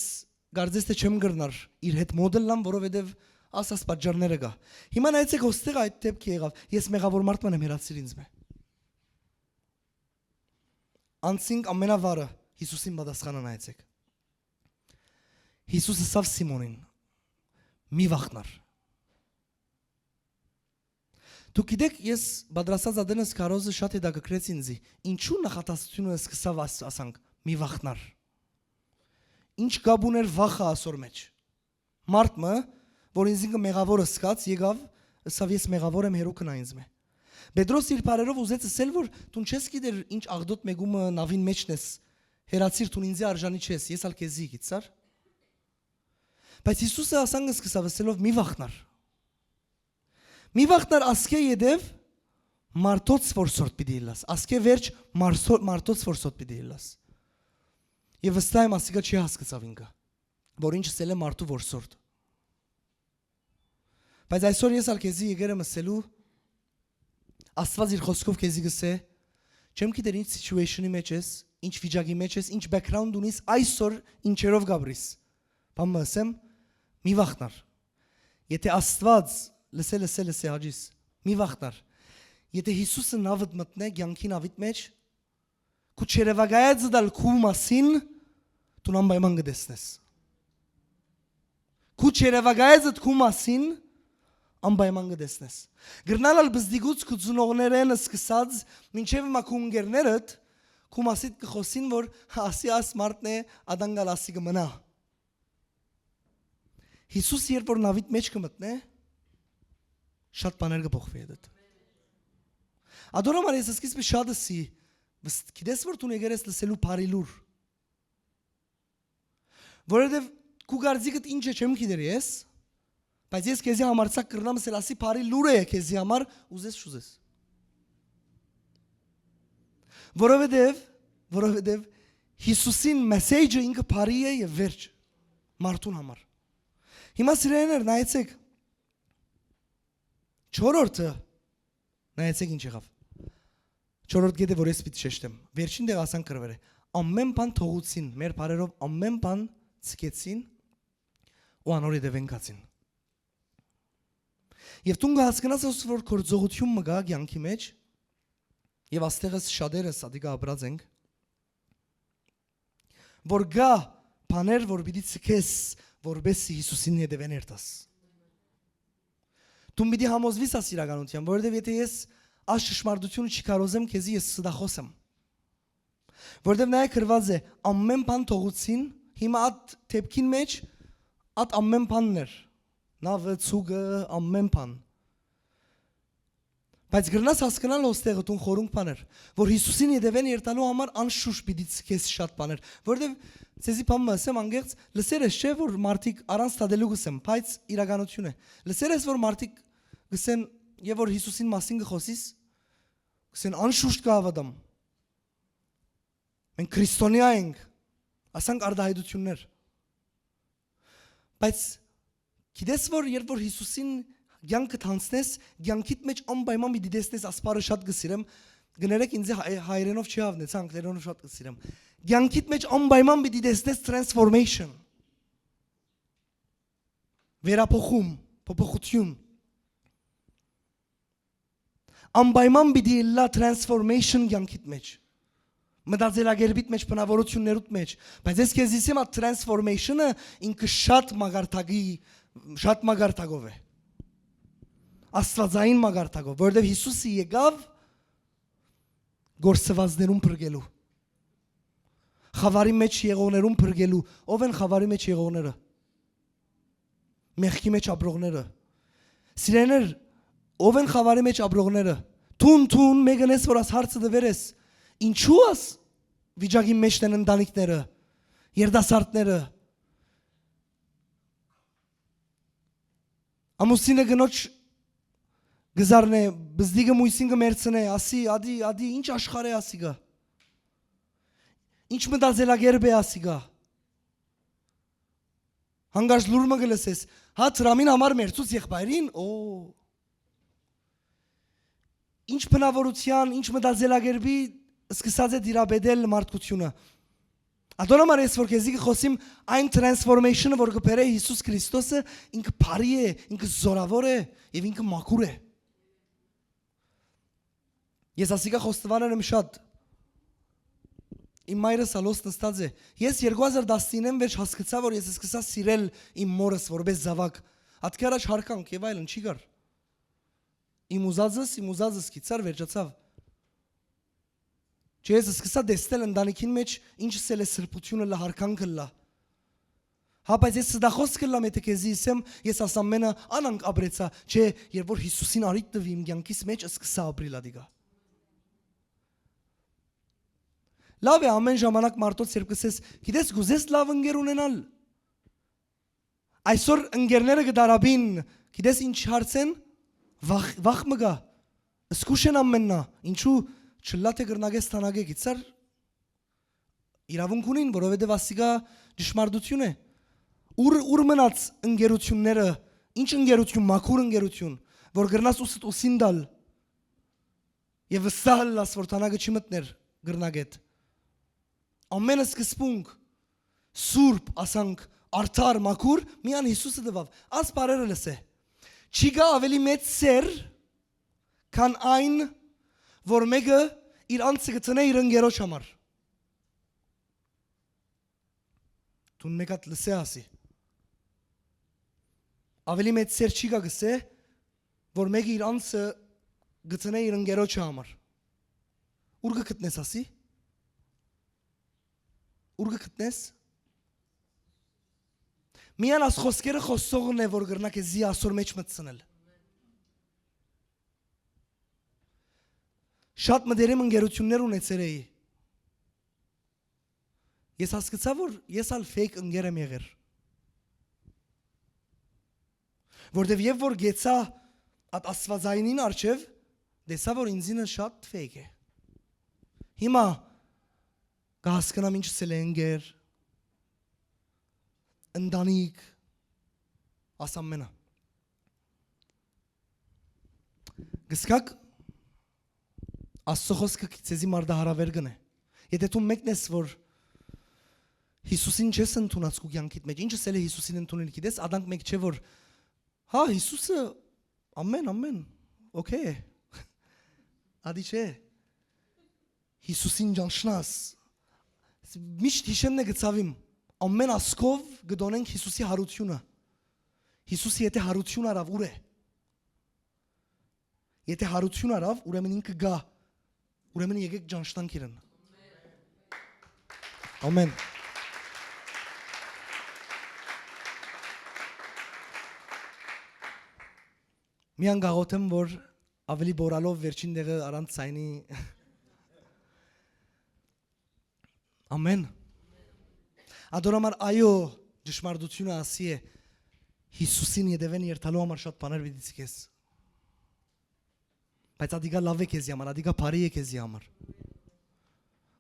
կարծես թե չեմ կրնար իր հետ մոդելլամ, որովհետեւ աս, աս պատճառները կայ։ Հիմա նայեցեք, հոստեղ այդ դեպքը եղաւ, ես մեղաւոր մարդ մը եմ, հեռացիր ինձ մէ։ Անցինք ամենավարը Յիսուսին պատասխանը նայեցեք։ Յիսուս ըսաւ Սիմոնին. «Մի վախնար»։ Դուք գիտեք, ես պատրաստած ատենս քարոզը շատ հետաքրքրեց ինձի։ Ինչու նախատասությունը սկսաւ աս-, ասանք, «Մի վախնար»։ Ինչ կապ ուներ վախը ասոր մեջ։ Մարդ մը, որ ինձինքը մեղաւոր ըսկաց, եկաւ, ըսաւ. «Ես մեղաւոր եմ, հեռու քնա ինձ մէ»։ Պետրոս իր բարերով ուզեց ըսել, որ դուն չես գիտեր ինչ աղդոտ մեկումը նավին մեջն ես, հեռացիր, դուն ինձի արժանի չես, ես ալ քեզի գիցար։ Բայց Յիսուսը ասանք սկսաւ ըսելով. «Մի վախնար»։ Մի վախնար ասկէ ետեւ մարդոց որ սորտ պիտի ելլաս, ասկէ վերջ մարսո-, մարդոց որ սորտ պիտի ելլաս։ Եւ վստահ եմ, ասիկա չի հասկցաւ ինքը, որ ինչ ըսել է մարդու որ սորտ։ Բայց այսօր ես ալ քեզի եկեր եմ ըսելու, Աստված իր խոսքով քեզի գսե, չեմ գիտեր ինչ situation-ի մեջ ես, ինչ վիճակի մեջ ես, ինչ background ունիս, այսօր ինչերով կապրիս։ Բան մը ասեմ, մի վախնար։ Եթե Աստված, լսե, լսե, լսե, հաճիս, մի վախնար։ Եթե Յիսուսը նավդ մտնէ կյանքին ավիտ մեջ, քու չերևակայածդ ալ քու մասին դուն անպայման կտեսնես։ Քու չերևակայածդ քու մասին անպայման կտեսնես։ Գրնալ ալ բզդիգուց քու ծնողներէն սկսած մինչեւ հիմա քու ընկերներդ քու մասիդ կը խոսին, որ ասի աս մարդն է, ադանգալ ասի կը մնայ։ Յիսուս երբ որ նավիդ մեջ կը մտնէ, շատ բաներ կը փոխվի հետդ։ Ադոր համար ես սկիզբը շատ ըսի, վս-, գիտես որ դու եկեր ես լսելու բարի լուր։ Որովհետև քու կարծիքդ ինչ է չեմ գիտեր ես, բայց ես քեզի համարձակ կրնամ ասել, ասի բարի լուր է քեզի համար, ուզես չուզես։ Որովհետև, որովհետև Յիսուսին մեսեջը ինքը բարի է և վերջ մարդուն համար։ Հիմա, սիրելիներ, նայեցէք։ Չորրորդը, նայեցէք ինչ եղաւ։ Չորրորդ կետը, որ ես պիտի շեշտեմ։ Վերջին դեղ ասանք կրվեր է։ Ամեն բան թողուցին, մեր բարերով ամեն բան ցկեցին ու անոր ետևէն գացին։ Եւ դուն կը հասկնաս, որ գործողութիւն մը կայ կեանքի մէջ, եւ աստեղս շատերս ատիկա ապրած ենք, որ կայ բաներ, որ պիտի ցկես, որպեսզի Յիսուսին ետևէն երթաս։ Դուն պիտի համոզուիս աս իրականութեան, որովհետեւ եթէ ես աս ճշմարտութիւնը չի կարոզեմ քեզի, ես ստախոս եմ։ Որովհետեւ նայ, գրուած է, ամեն բան թողուցին, հիմա ատ դէպքին մէջ, ատ ամեն բանն էր, նաւը, ցուկը, ամեն բան։ Բայց կրնաս հասկնալ, ոստեղը տուն խորունկ բաներ, որ Յիսուսին ետևէն երթալու համար անշուշտ պիտի ցկես շատ բաներ, որովհետեւ, ձեզի բան մը ասեմ անկեղծ, լսեր ես չէ, որ մարդիկ, առանց դատելու կ'ըսեմ, բայց իրականութիւն է, լսեր ես, որ մարդիկ կ'ըսեն, եւ որ Յիսուսին մասին կը խօսիս, կ'ըսեն, անշուշտ կը հաւատամ, մենք քրիստոնեայ ենք, ասանք արտահայտություններ։ Բայց գիտես, որ երբ որ Յիսուսին կեանքը թանցնես, կեանքիդ մէջ անպայման պիտի տեսնես, ասպարը շատ կը սիրեմ, կներեք ինձ հայ-, հայերենով չի հաւնեցա, անգլերենով շատ կը սիրեմ, կեանքիդ մէջ անպայման պիտի տեսնես transformation, վերափոխում, փոփոխութիւն։ Անպայման պիտի ըլլայ transformation կեանքիդ մէջ, մտածելակերպիդ մէջ, բնաւորութիւններուդ մէջ, բայց ես քեզի ասեմ, այդ transformation-ը ինքը շատ մագարտակի, շատ մագարտակով է, աստուածային մագարտակով, որովհետեւ Յիսուսը եկաւ գործուածներուն փրկելու, խաւարի մէջ եղողներուն փրկելու։ Ո՞վ են խաւարի մէջ եղողները։ Մեղքի մէջ ապրողները։ Սիրեներ, ո՞վ են խաւարի մէջ ապրողները։ Թուն, թուն, մեկն ես, որ աս հարցը տուեր ես, ինչու աս վիճակի մէջ են ընտանիքները, երիտասարդները։ Ամուսինը կնոջ կը զարնէ, բզդիկը մոյսին կը մերցնէ, ասի, ադի, ադի, ինչ աշխարհ է ասիկա, ինչ մտածելակերպ է ասիկա։ Հանկարծ լուր մը կը լսես, հա, դրամին համար մերցուց եղբայրին, օ, ինչ բնաւորութեան, ինչ մտածելակերպի սկսած է դիրապետել մարդկությունը։ Ատոր համար ես որ քեզի կը խօսիմ, այն transformation-ը որ կը բերէ Յիսուս Քրիստոսը, ինքը բարի է, ինքը զօրաւոր է եւ ինքը մաքուր է։ Ես ասիկա խոստովանել եմ շատ։ Իմ մայրս ալ հոս նստած է։ Ես երկու հազար տասնինը վերջ հասկցայ, որ ես սկսա սիրել իմ մորս որպէս զաւակ։ Ատկի առաջ հարկանք եւ այլն չի կար։ Իմ ուզածս, իմ ուզածս գիցար, վերջացաւ։ Չէ, ես սկսա տեսնել ընտանիքին մէջ ինչս էլ է սրբութիւնը լա, հարկանքը լա։ Հա, բայց ես ստախոս կ'ըլլամ, եթէ քեզի ըսեմ, ես աս ամենը անանկ ապրեցայ, չէ, երբ որ Յիսուսին առիթ տուի իմ կեանքիս մէջ, սկսա ապրիլ ատիկա։ Լաւ է, ամեն ժամանակ մարդոց երբ կ'ըսես, գիտես, կ'ուզես լաւ ընկեր ունենալ։ Այսօր ընկերները կը դարապին, գիտես ինչ հարց են, վախ, վախ մը կայ, զգուշ են ամեննա, ինչու չլա թէ կրնագես թանագե գիցար, իրաւունք ունին, որովհետեւ ասիկա ճշմարտութիւն է։ Ուր, ուր մնաց ընկերությունները, ինչ ընկերություն, մաքուր ընկերություն, որ կրնաս ուսդ ուսին տալ եւ վստահ ըլլաս, որ թանագը չի մտներ կրնագետ։ Ամեն սկզբունք, սուրբ, ասանք, արդար, մաքուր, միան Յիսուսը տուաւ։ Աս բարերը լսէ։ Չի գա ավելի մեծ սեր, քան այն, որ մեկը իր անձը կը տնէ իր ընկերոջ համար։ Դուն մեկը լսե ասի։ Ավելի մեծ սեր չի գա գսե, որ մեկը իր անձը կը տնէ իր ընկերոջը համար։ Ուր կը գտնես ասի։ Ուր կը գտնես։ Միան աս խոսքերը խոսողն է, որ կրնա քեզի ասոր մեջ մտցնել։ Շատ մտերիմ ընկերություններ ունեցեր էի։ Ես հասկցայ, որ ես ալ fake ընկեր եմ եղեր։ Որտեւ երբ որ գեցայ այդ աստվածայինին առջեւ, տեսայ, որ ինձինը շատ fake է։ Հիմա կը հասկնամ ինչս էլ է ընկեր, ընտանիք, աս ամենը։ Գսկակ, Աստծո խօսքը ձեզի մարտահրաւեր կ'ընէ։ Եթէ դուն մեկն ես, որ Յիսուսին չես ընդունած քու կեանքիդ մէջ, ինչ ըսել է Յիսուսին ընդունիլ, գիտես, ադանք մէկ չէ, որ, հա, Յիսուսը, ամեն, ամեն, օքեյ է։ Ադի չէ։ Յիսուսին ճանչնաս։ Միշտ յիշեմն է գցաւ իմ, ամեն ասկով կը տոնենք Յիսուսի յարութիւնը։ Յիսուսը եթէ յարութիւն առաւ, ուր է։ Եթէ յարութիւն առաւ, ուրեմն ինքը կայ։ Ուրեմն եկեք ճանչնանք իրեն։ Ամեն։ Միան գաղութեմ, որ ավելի բորալով վերջին տեղը առանց ցայնի։ Ամեն։ Ադոր համար, այո, ճշմարտությունը ասի է, Յիսուսին ետևէն երթալու համար շատ բաներ պիտի ցկես։ Բայց ադիկա լաւ է քեզի համար, ադիկա բարի է քեզի համար։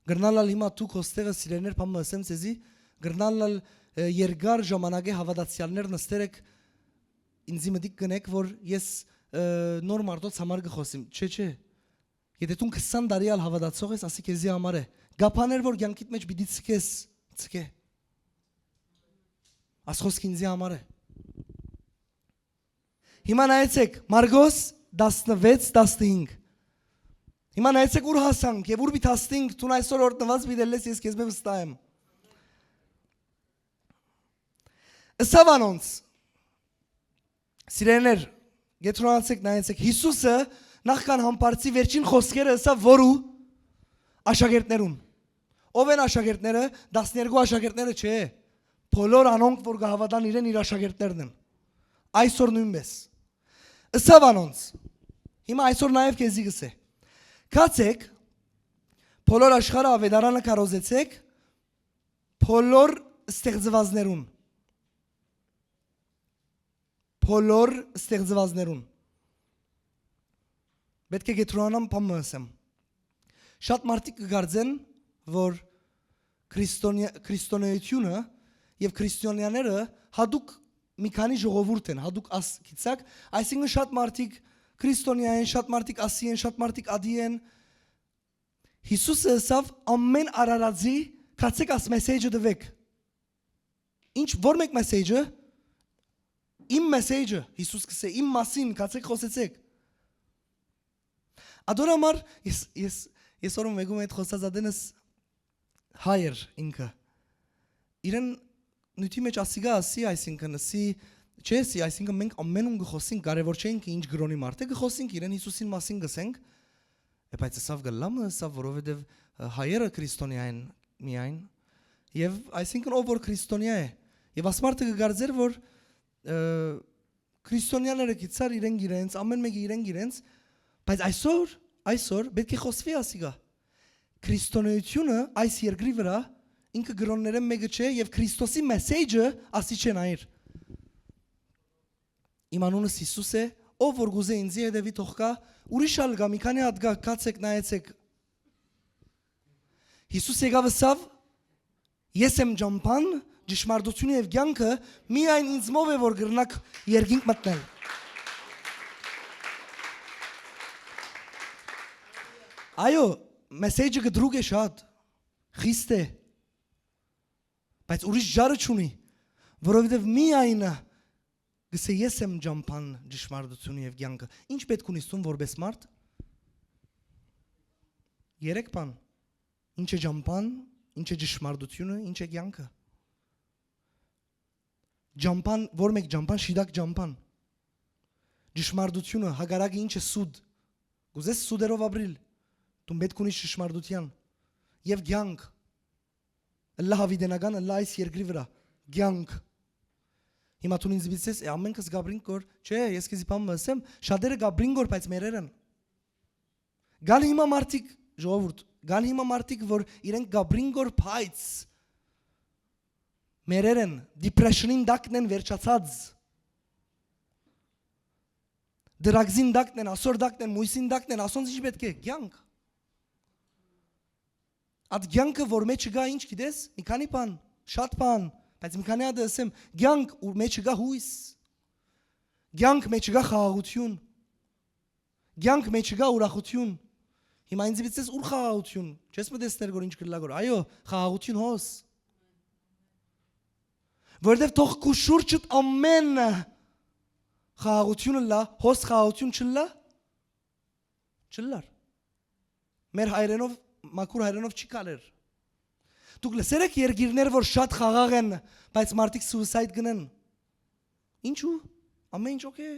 Կրնալ ալ հիմա դուք հոստեղը սիրելներ, բան մը ըսեմ ձեզի, կրնալ ալ, ը, երկար ժամանակէ հաւատացեալներ նստեր եք, ինձի մտիկ կնեք, որ ես, ը, նոր մարդոց համար կը խօսիմ։ Չէ, չէ։ Եթէ դուն քսան տարի ալ հաւատացող ես, ասի քեզի համար է։ Կապաներ որ կեանքիդ մէջ պիտի ցկես, ցկե։ Աս խոսքը ինձի համար է։ Հիմա նայեցեք, Մարկոս տասնվեց, տասնհինգ։ Հիմա նայեցեք, ուր հասանք եւ ուր պիտի հասնենք, դուն այսօր օրհնուած պիտի ըլլես, ես քեզմէ վստահ եմ։ Ըսաւ անոնց. Սիրելիներ, կեդրոնացեք, նայեցեք, Յիսուսը նախքան համբարձի վերջին խօսքերը ըսաւ որու աշակերտներուն։ Ո՞վ են աշակերտները, տասներկու աշակերտները չէ, բոլոր անոնք, որ կը հաւատան իրեն, իր աշակերտներն են։ Այսօր նոյնպէս։ Ըսաւ անոնց. հիմա այսօր նաեւ քեզի կ'ըսէ. «Գացեք, բոլոր աշխարհը աւետարանը քարոզեցեք բոլոր ստեղծուածներուն»։ Բոլոր ստեղծուածներուն։ Պետք է կեդրոնանամ, բան մը ըսեմ։ Շատ մարդիկ կը կարծեն, որ քրիստոնեա-, քրիստոնեությունը եւ քրիստոնեաները յատուկ մի քանի ժողովուրդ են, յատուկ աս գիցակ, այսինքն շատ մարդիկ քրիստոնեա են, շատ մարդիկ ասի են, շատ մարդիկ ադի են։ Յիսուսը ըսաւ ամեն արարածի. «Գացեք, աս մեսեջը տուէք»։ Ինչ, որ մէկ մեսեջը, իմ մեսեջը, Յիսուս կ'ըսէ, իմ մասին, գացեք, խօսեցեք։ Ադոր համար ես, ես, ես օրը մեկու հետ խօսած ատենս հայր ինքը։ Իրեն նիւթի մէջ ասիկա ասի, այսինքն, ասի, չէ, ասի, այսինքն, մենք ամեն օր կը խօսենք, կարեւոր չէ ինքը ինչ կրօնի մարդ է, կը խօսենք, իրեն Յիսուսին մասին կ'ըսենք։ Է, բայց ըսաւ, կ'ըլլա՞մ, ըսաւ, որովհետեւ, ը, հայերը քրիստոնեայ են միայն, եւ այսինքն, ով որ քրիստոնեայ է, եւ աս մարդը կը կարծէր, որ, ը, քրիստոնեաները գիցար իրենք իրենց, ամեն մեկը իրենք իրենց, բայց այսօր, այսօր պետք է խօսվի ասիկա։ Քրիստոնեությունը այս երկրի վրայ ինքը կրօններէն մէկը չէ, եւ Քրիստոսի մեսեջը ասի չեն այր։ Իմ անունս Յիսուս է, ով որ կ'ուզէ ինձի հետեւի, թող գայ, ուրիշ ալ կայ, մի քանի հատ կայ, գացեք, նայեցեք։ Յիսուս եկաւ, ըսաւ. «Ես եմ ճամբան, ճշմարտությունը եւ կեանքը, միայն ինձմով է որ կրնաք երկինք մտնել»։ Այո, մեսեջը կտրուկ է շատ, խիստ է, բայց ուրիշ ճարը չունի, որովհետեւ միայն կ'ըսէ. «Ես եմ ճամբան, ճշմարտությունը եւ կեանքը»։ Ինչ պէտք ունի ստուն որպես մարդ։ Երեք բան. ինչ է ճամբան, ինչ է ճշմարտությունը, ինչ է կեանքը։ Ճամբան, որ մէկ ճամբան, շիտակ ճամբան։ Ճշմարտությունը, հակառակը ինչ է, սուտ։ Կ'ուզես սուտերով ապրիլ, դուն պէտք ունի ճշմարտության։ Եւ կեանք։ Ըլլա հավիտենական, ըլլա այս երկրի վրայ։ Կեանք։ Հիմա դուն ինձ պիտի ասես, «Է, ամենքս կապրինք որ», չէ, ես քեզի բան մը ըսեմ, շատերը կապրին որ, բայց մեռեր են։ Կան հիմա մարդիկ, ժողովուրդ, կան հիմա մարդիկ, որ իրենք կապրին որ, բայց մեռեր են, depression-ին տակն են, վերջացած։ Դրագզին տակն են, ասոր տակն են, մոյսին տակն են, ասոնց ինչ պէտք է, կեանք։ Այդ կեանքը որ մեջը կայ, ինչ գիտես, մի քանի բան, շատ բան, բայց մի քանի հատ ըսեմ, կեանք, որ մեջը կայ հույս։ Կեանք մէջ կա խաղաղութիւն։ Կեանք մէջ կա ուրախութիւն։ Հիմա ինձ պիտի ըսես, ո՞ւր խաղաղութիւն։ Չես մտածեր, որ ինչ կրլա գոր։ Այո, խաղաղութիւն հոս։ Որտեւ թող քու շուրջդ ամեն խաղաղութիւն ըլլա, հոս խաղաղութիւն չըլլա, չըլլար։ Մեր հայրենով, մաքուր հայրենով չի կարեր։ Դուք լսեր եք երկիրներ, որ շատ խաղաղ են, բայց մարդիկ suicide կ'ընեն։ Ինչու՞։ Ամեն ինչ օքեյ է։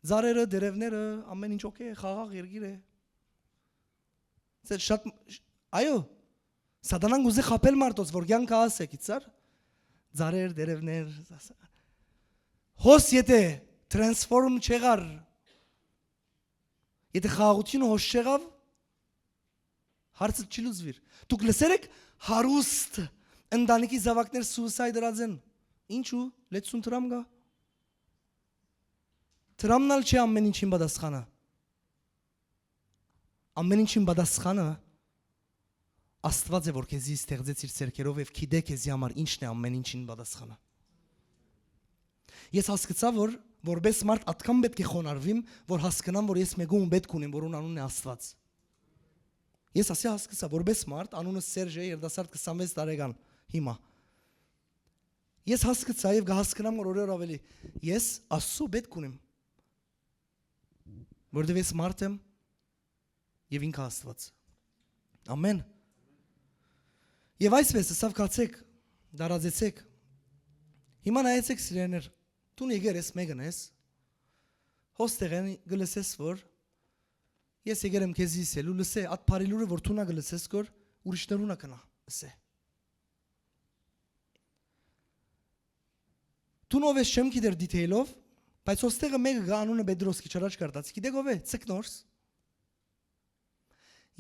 Ծառերը, տերևները, ամեն ինչ օքեյ է, խաղաղ երկիր է։ Ձեր շատ, այո, սատանան կ'ուզէ խաբել մարդոց, որ կեանքը ասէ, գիտցար, ծառեր, տերևներ, հոս եթե transform չեղար, եթե խաղաղութիւնը հոս չեղաւ, հարցը չի լուծուիր։ Դուք լսեր եք հարուստ ընտանիքի զաւակներ suicide ըրած են։ Ինչու՞։ Լեցուն դրամ կա։ Դրամն ալ չէ ամեն ինչին պատասխանը։ Ամեն ինչին պատասխանը Աստուած է, որ քեզի ստեղծեց իր ձեռքերով եւ գիտէ քեզի համար ինչն է ամեն ինչին պատասխանը։ Ես հասկցայ, որ որպես մարդ ատկան պէտք է խոնարհուիմ, որ հասկնամ, որ ես մէկուն պէտք ունիմ, որուն անունն է Աստուած։ Ես ասի հասկցայ, որպես մարդ, անունս Սերժ է, երիտասարդ քսանվեց տարեկան հիմա։ Ես հասկցայ եւ կհասկնամ, որ օրեր աւելի ես Աստծո պէտք ունիմ, որտեւ ես մարդ եմ եւ ինքը Աստուած։ Ամեն։ Եվ այսպես ըսաւ. «Գացեք, տարածեցեք»։ Հիմա նայեցեք, սիրելիներ, դուն եկեր ես, մեկն ես, հոս տեղեն կը լսես, որ ես եկեր եմ քեզի ըսելու, լսե, ատ բարի լուրը, որ դուն ա կը լսես, որ ուրիշներուն ա կնայ, ըսե։ Դուն ով ես չեմ գիտեր detail-ով, բայց հոս տեղը մեկը կայ, անունը Պետրոս, քիչ առաջ կարդաց, գիտեք ով է, Ցկնորս։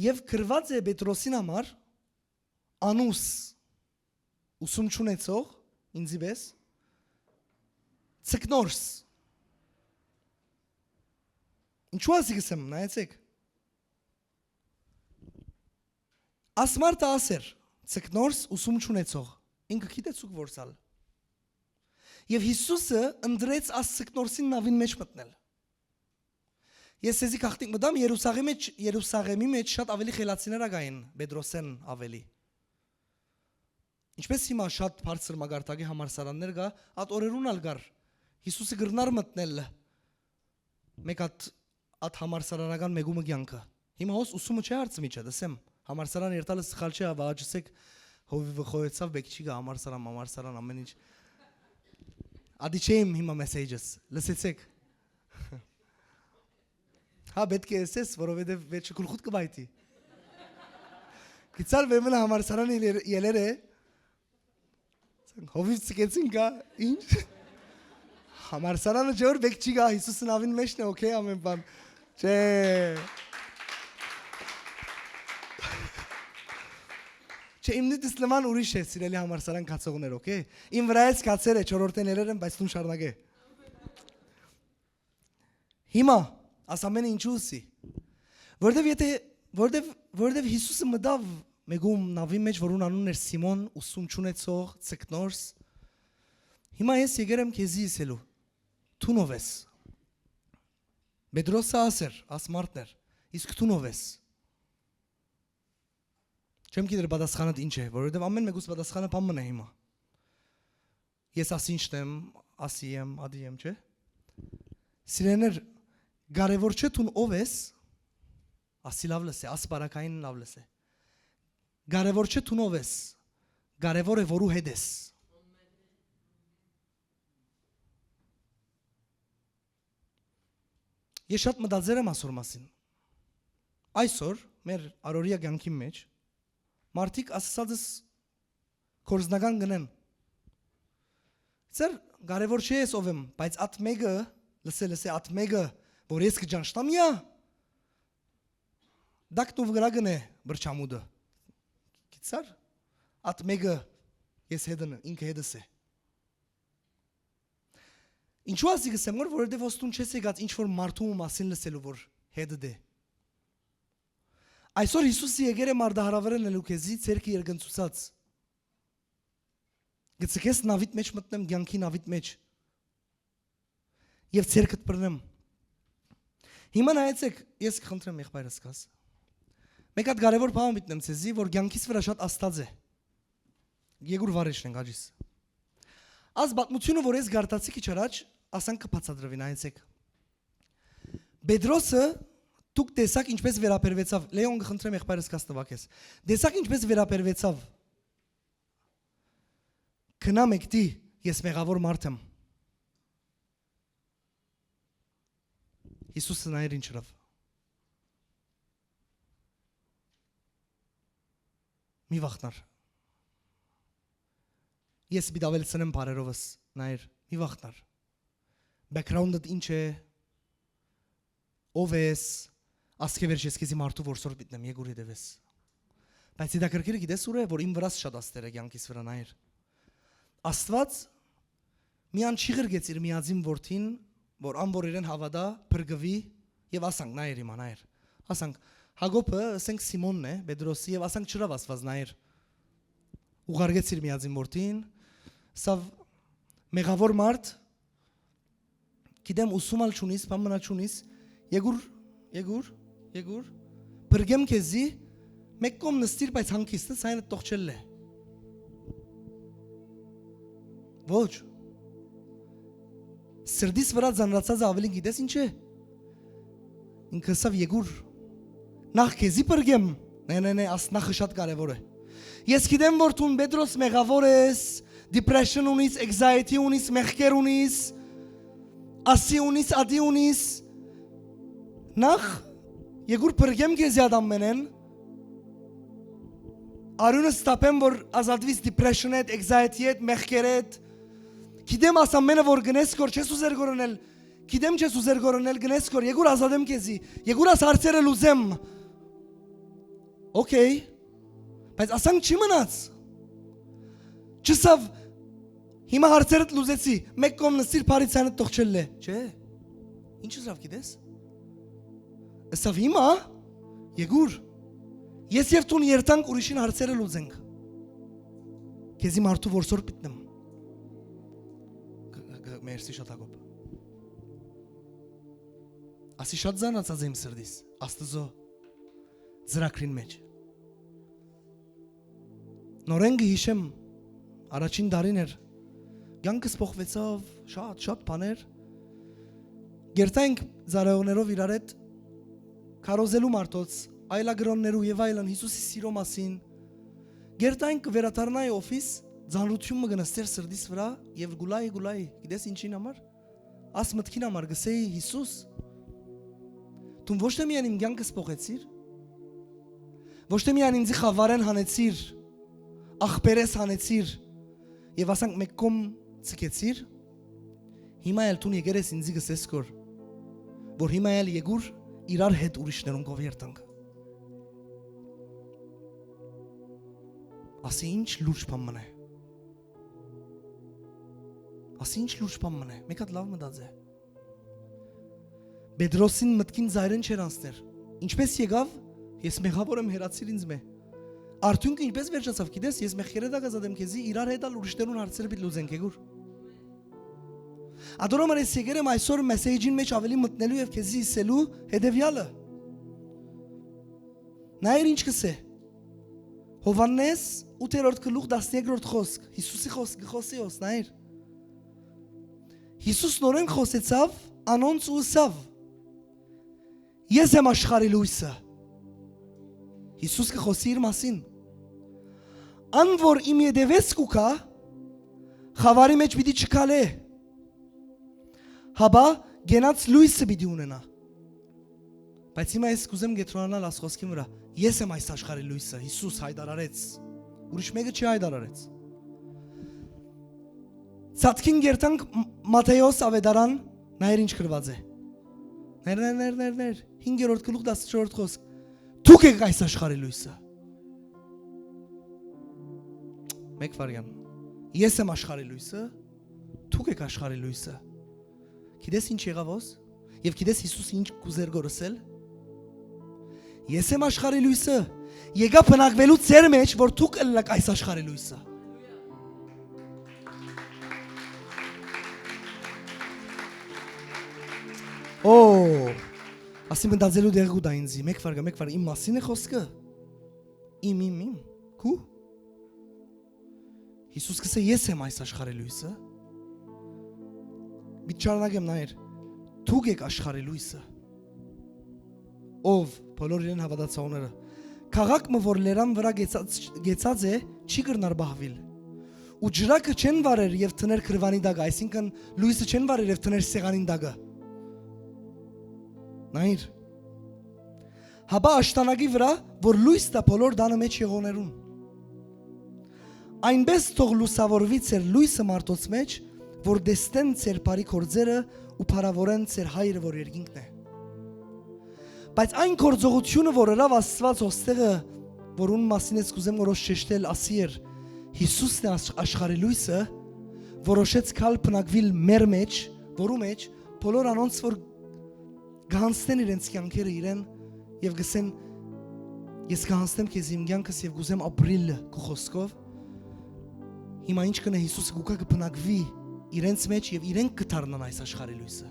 Եւ գրուած է Պետրոսին համար անուս, ուսում չունեցող, ինձի պէս, Ցկնորս։ Ինչու ասի կ'ըսեմ, նայեցեք։ Աս մարդը ասեր, Ցկնորս, ուսում չունեցող, ինքը գիտե ցուկ որսալ։ Եւ Յիսուսը ընտրեց աս Ցկնորսին նաւին մէջ մտնել։ Ես սեզի գաղտնիք մտամ, Երուսաղեմի մէջ, Երուսաղեմի մէջ շատ աւելի խելացիներ ա կային Պետրոսէն աւելի։ Ինչպէս հիմա շատ բարձր մակարդակի համալսարաններ կայ, ատ օրերուն ալ կար։ Յիսուսը կրնար մտնել մէկ ատ, ատ համալսարանական մէկու մը կեանքը։ Հիմա հոս ուսումը չէ հարցը միջը, դսեմ, համալսարան երթալը սխալ չէ, հա, վաճսեք, հովիվը խոյեցաւ, բեք չի գայ, համալսարան, համալսարան, ամեն ինչ։ Ադի չէ իմ հիմա message-ս, լսեցեք։ Հա, պէտք է ըսես, որովհետեւ վերջը գլխուդ կը պայթի։ Գիցար Վեմենը համալսարան ելեր, ելեր է, հովիվ ցկեցին գայ, ինչ։ Համալսարանը չէ որ բեք չի գայ, Յիսուսը նավին մեջն է, օքեյ, ամեն բան։ Չէ։ Չէ, իմ նիդս նման ուրիշ է, սիրելի համալսարան գացողներ, օքեյ։ Իմ վրայից գացեր է, չորրորդեն ելեր եմ, բայց դուն շարունակե։ Հիմա, աս ամենը ինչու ուսի։ Որտեւ եթե, որտեւ, որտեւ Յիսուսը մտավ մէկու նավի մէջ, որուն անունն էր Սիմոն, ուսում չունեցող, Ցկնորս։ Հիմա ես եկեր եմ քեզի ըսելու, դուն ով ես։ Պետրոսը ասեր, աս մարդն էր, իսկ դուն ով ես։ Չեմ գիտեր պատասխանդ ինչ է, որովհետեւ ամեն մեկուս պատասխանը բան մնա հիմա։ Ես ասինչն եմ, ասի եմ, ադի եմ, չէ՞։ Սիրեներ, կարևոր չէ դուն ով ես, ասի լավ լսե, աս բարակային լավ լսե։ Կարևոր չէ դուն ով ես, կարևոր է որու հետ ես։ Ես շատ մտածեր եմ ասոր մասին։ Այսօր մեր առօրյա կյանքի մեջ մարդիկ ասածս կորզնական գնեն։ Ձեր կարևոր չէ ես ով եմ, բայց ատ մեկը, լսե, լսե, ատ մեկը, որ ես կճանչնամ, իա, դակտուվ վրա գնե բրչամուտը։ Գիցար, ատ մեկը ես հետն, ինքը հետս է։ Ինչու ասի կսեմ, որ, որովհետև ոստուն չես եկած ինչ-որ մարդու մասին լսելու, որ հետդ է։ Այսօր Հիսուսը եկեր է մարտահրավեր ընելու քեզի, ձեռքը երկնցուցած։ Գցկես նավիդ մեջ մտնեմ, կյանքի նավիդ մեջ։ եւ ձեռքդ բռնեմ։ Հիմա նայեցէք, ես կխնդրեմ, եղբայրս կաս։ Մեկ հատ կարեւոր բան պիտի նեմ ձեզի, որ կյանքիս վրայ շատ աստած է։ Եկուր վարեշն ենք աջիս։ Այս պատմությունը, որ ես գարտացի քիչ առաջ, ասանք կը բացատրվի, նայեցէք։ Պետրոսը, դուք տեսաք ինչպես վերաբերվեցաւ, Լեոն, կխնդրեմ, եղբայրս կաս նվագես։ Տեսաք ինչպես վերաբերվեցաւ։ Քնա մեկդի, ես մեղավոր մարդ եմ։ Յիսուսը նայեր ինչ ըրաւ։ Մի վախնար։ Ես պիտի աւելցնեմ բարերովս, նայեր, մի վախնար։ Background-դ ինչ է, ով ես, ասկէ վերջ ես քեզի մարդու որսոր պիտի նեմ, եկուր հետևես։ Բայց հետաքրքիրը գիտես ուր է, որ իմ վրաս շատ աստեր է կյանքիս վրան, այր։ Աստուած միան չի ղրկեց իր միածին որդին, որ ան որ իրեն հաւատա, փրկուի, եւ ասանք, նայեր իմ անայր։ Ասանք, Հակոբը, ասենք Սիմոնն է, Պետրոսի, եւ ասանք չրավ Աստուած, նայեր։ Ուղարկեց իր միածին որդին, սա մեղավոր մարդ, գիտեմ, ուսում ալ չունիս, բան մնա չունիս, եկուր, եկուր, եկուր, բրգեմ քեզի, մեկ կողմ նստիր, բայց հանգիստ, սայնը տողջել է։ Ոչ։ Սրդիս վրա ձանրացածը ավելին գիտես ինչ է։ Ինքը ասաւ, եկուր, նախ քեզի բրգեմ։ Նե, նե, նե, աս նախը շատ կարևոր է։ Ես գիտեմ, որ դուն Պետրոս մեղավոր ես, depression ունիս, anxiety ունիս, մեղքեր ունիս, ասի ունիս, ադի ունիս, նախ եկուր բրգեմ քեզի ատ ամենեն, արիւնս թափեմ, որ ազատուիս depression-ը հետ, anxiety-ը հետ, մեղքերը հետ, գիտեմ աս ամենը որ գնես կոր, չես ուզեր գորոնել, գիտեմ չես ուզեր գորոնել, գնես կոր, եկուր ազատեմ քեզի, եկուր աս հարցերը լուծեմ, okay, բայց ասանք չի մնաց, չսավ, հիմա հարցերդ լուծեցի, մեկ կողմ նստիր, բարի ցանդ տողջել է, չէ, ինչ ըսավ գիտես, ըսավ հիմա, եկուր, ես և դուն երթանք ուրիշին հարցերը լուծենք, քեզի մարդու որսոր պիտնեմ, Կ-, կ-, մերսի շատ Հակոբ, ասի շատ զանացած եմ սրդիս, Աստուծո ծրագրին մեջ։ Նորէն կը յիշեմ, առաջին տարին էր, կյանքս փոխվեցաւ, շատ, շատ բաներ։ Գերտայինք ծառայողներով իրար հետ քարոզելու մարդոց, այլագրոններու եւ այլն, Յիսուսի սիրո մասին։ Գերտայինք կը վերադառնայի օֆիս, ծանրություն մը կը նստեր սրդիս վրա եւ գուլայի, գուլայի, գիտես ինչին համար։ Աս մտքին համար գսեի, Յիսուս, դուն ոչ թե միայն իմ կյանքս փոխեցիր, ոչ թե միայն ինձի խավարեն հանեցիր, ախպերես հանեցիր, եւ ասանք մեկ կողմ ցկեցիր, հիմա էլ դուն եկեր ես ինձի գսես կոր, որ հիմա էլ եկուր իրար հետ ուրիշներուն կով երթանք։ Ասի ինչ լուրջ բան մնա։ Ասի ինչ լուրջ բան մնա։ Մեկ հատ լաւ մտածե։ Պետրոսին մտքին զայրեն չէր անցներ։ Ինչպես եկավ, ես մեղավոր եմ, հեռացիր ինձ մե։ Արդյունքը ինչպես վերջացավ, գիտես, ես մեղքերը տակ ազատեմ քեզի, իրար հետ ալ ուրիշներուն հարցերը պիտի լուծենք, եկուր։ Ադոր համար ես եկեր եմ այսօր մեսեջին մեջ ավելի մտնելու եւ քեզի իսելու հետեւյալը։ Նայր ինչ կսե։ Հովհաննես ութերորդ գլուխ տասներկրորդ խոսք, Յիսուսի խոսք, գխոսի հոս, նայր։ Յիսուս նորեն խոսեցաւ անոնց ու ըսաւ. «Ես եմ աշխարհի լույսը»։ Յիսուս կը խոսի իր մասին։ «Ան որ իմ ետևէս կու գայ, խավարի մեջ պիտի չքալէ, հապա կենաց լույսը պիտի ունենայ»։ Բայց հիմա ես կուզեմ կեդրոնանալ աս խոսքին վրա։ Ես եմ այս աշխարհի լույսը, Յիսուս հայտարարեց։ Ուրիշ մեկը չի հայտարարեց։ Ցածքին գերտանք Մ-, Մատթեոս ավետարան, նայր ինչ գրված է։ Ներ, ներ, ներ, ներ, ներ, հինգերորդ գլուխ տասնչորսերորդ խոսք։ «Դուք եք այս աշխարհի լույսը»։ Մեկ վարյան։ «Ես եմ աշխարհի լույսը, դուք եք աշխարհի լույսը»։ Գիտես ինչ եղավ ոս։ Եվ գիտես Յիսուս ինչ կուզեր գորսել։ «Ես եմ աշխարհի լույսը»։ Եկա բնակվելու ձեր մեջ, որ դուք ըլլաք այս աշխարհի լույսը։ Ասի մտածելու տեղ կու տայ ինձի, մէկ վարկը, մէկ վարկը, իմ մասին է խոսքը։ Իմ, իմ, իմ։ Քու։ Յիսուս կ'ըսէ, ես եմ այս աշխարհի լոյսը։ Միտ շարունակեմ, նայր։ Դուք էք աշխարհի լոյսը։ Ով, բոլոր իրեն հաւատացողները։ Քաղաք մը, որ լերան վրայ գեցած, գեցած է, չի կրնար պահուիլ։ Ու ջրակը չեն վառեր եւ դներ քրուանի տակը, այսինքն լոյսը չեն վառեր եւ դներ սեղանին տակը։ Նայր։ Հապա աշտանակի վրայ, որ լոյս տայ բոլոր տանը մէջ եղողներուն։ Այնպէս թող լուսաւորուի ձեր լոյսը մարդոց մէջ, որ տեսնեն ձեր բարի գործերը ու փառաւորեն ձեր Հայրը, որ երկինքն է։ Բայց այն գործողութիւնը, որ ըրաւ Աստուած հոստեղը, որուն մասին ես կ'ուզեմ որոշ շեշտել, ասի էր. Յիսուսն է աշխ-, աշխարհի լոյսը, որոշեց գալ բնակուիլ մեր մէջ, որու մէջ, բոլոր անոնց, որ կ'անցնեն իրենց կեանքերը իրեն եւ կ'ըսեն. «Ես կ'անցնեմ քեզ իմ կեանքս եւ կ'ուզեմ ապրիլ քու խօսքով»։ Հիմա ինչ կ'ընէ, Յիսուսը կու գայ, կը բնակուի իրենց մէջ եւ իրենք կը դառնան այս աշխարհի լոյսը։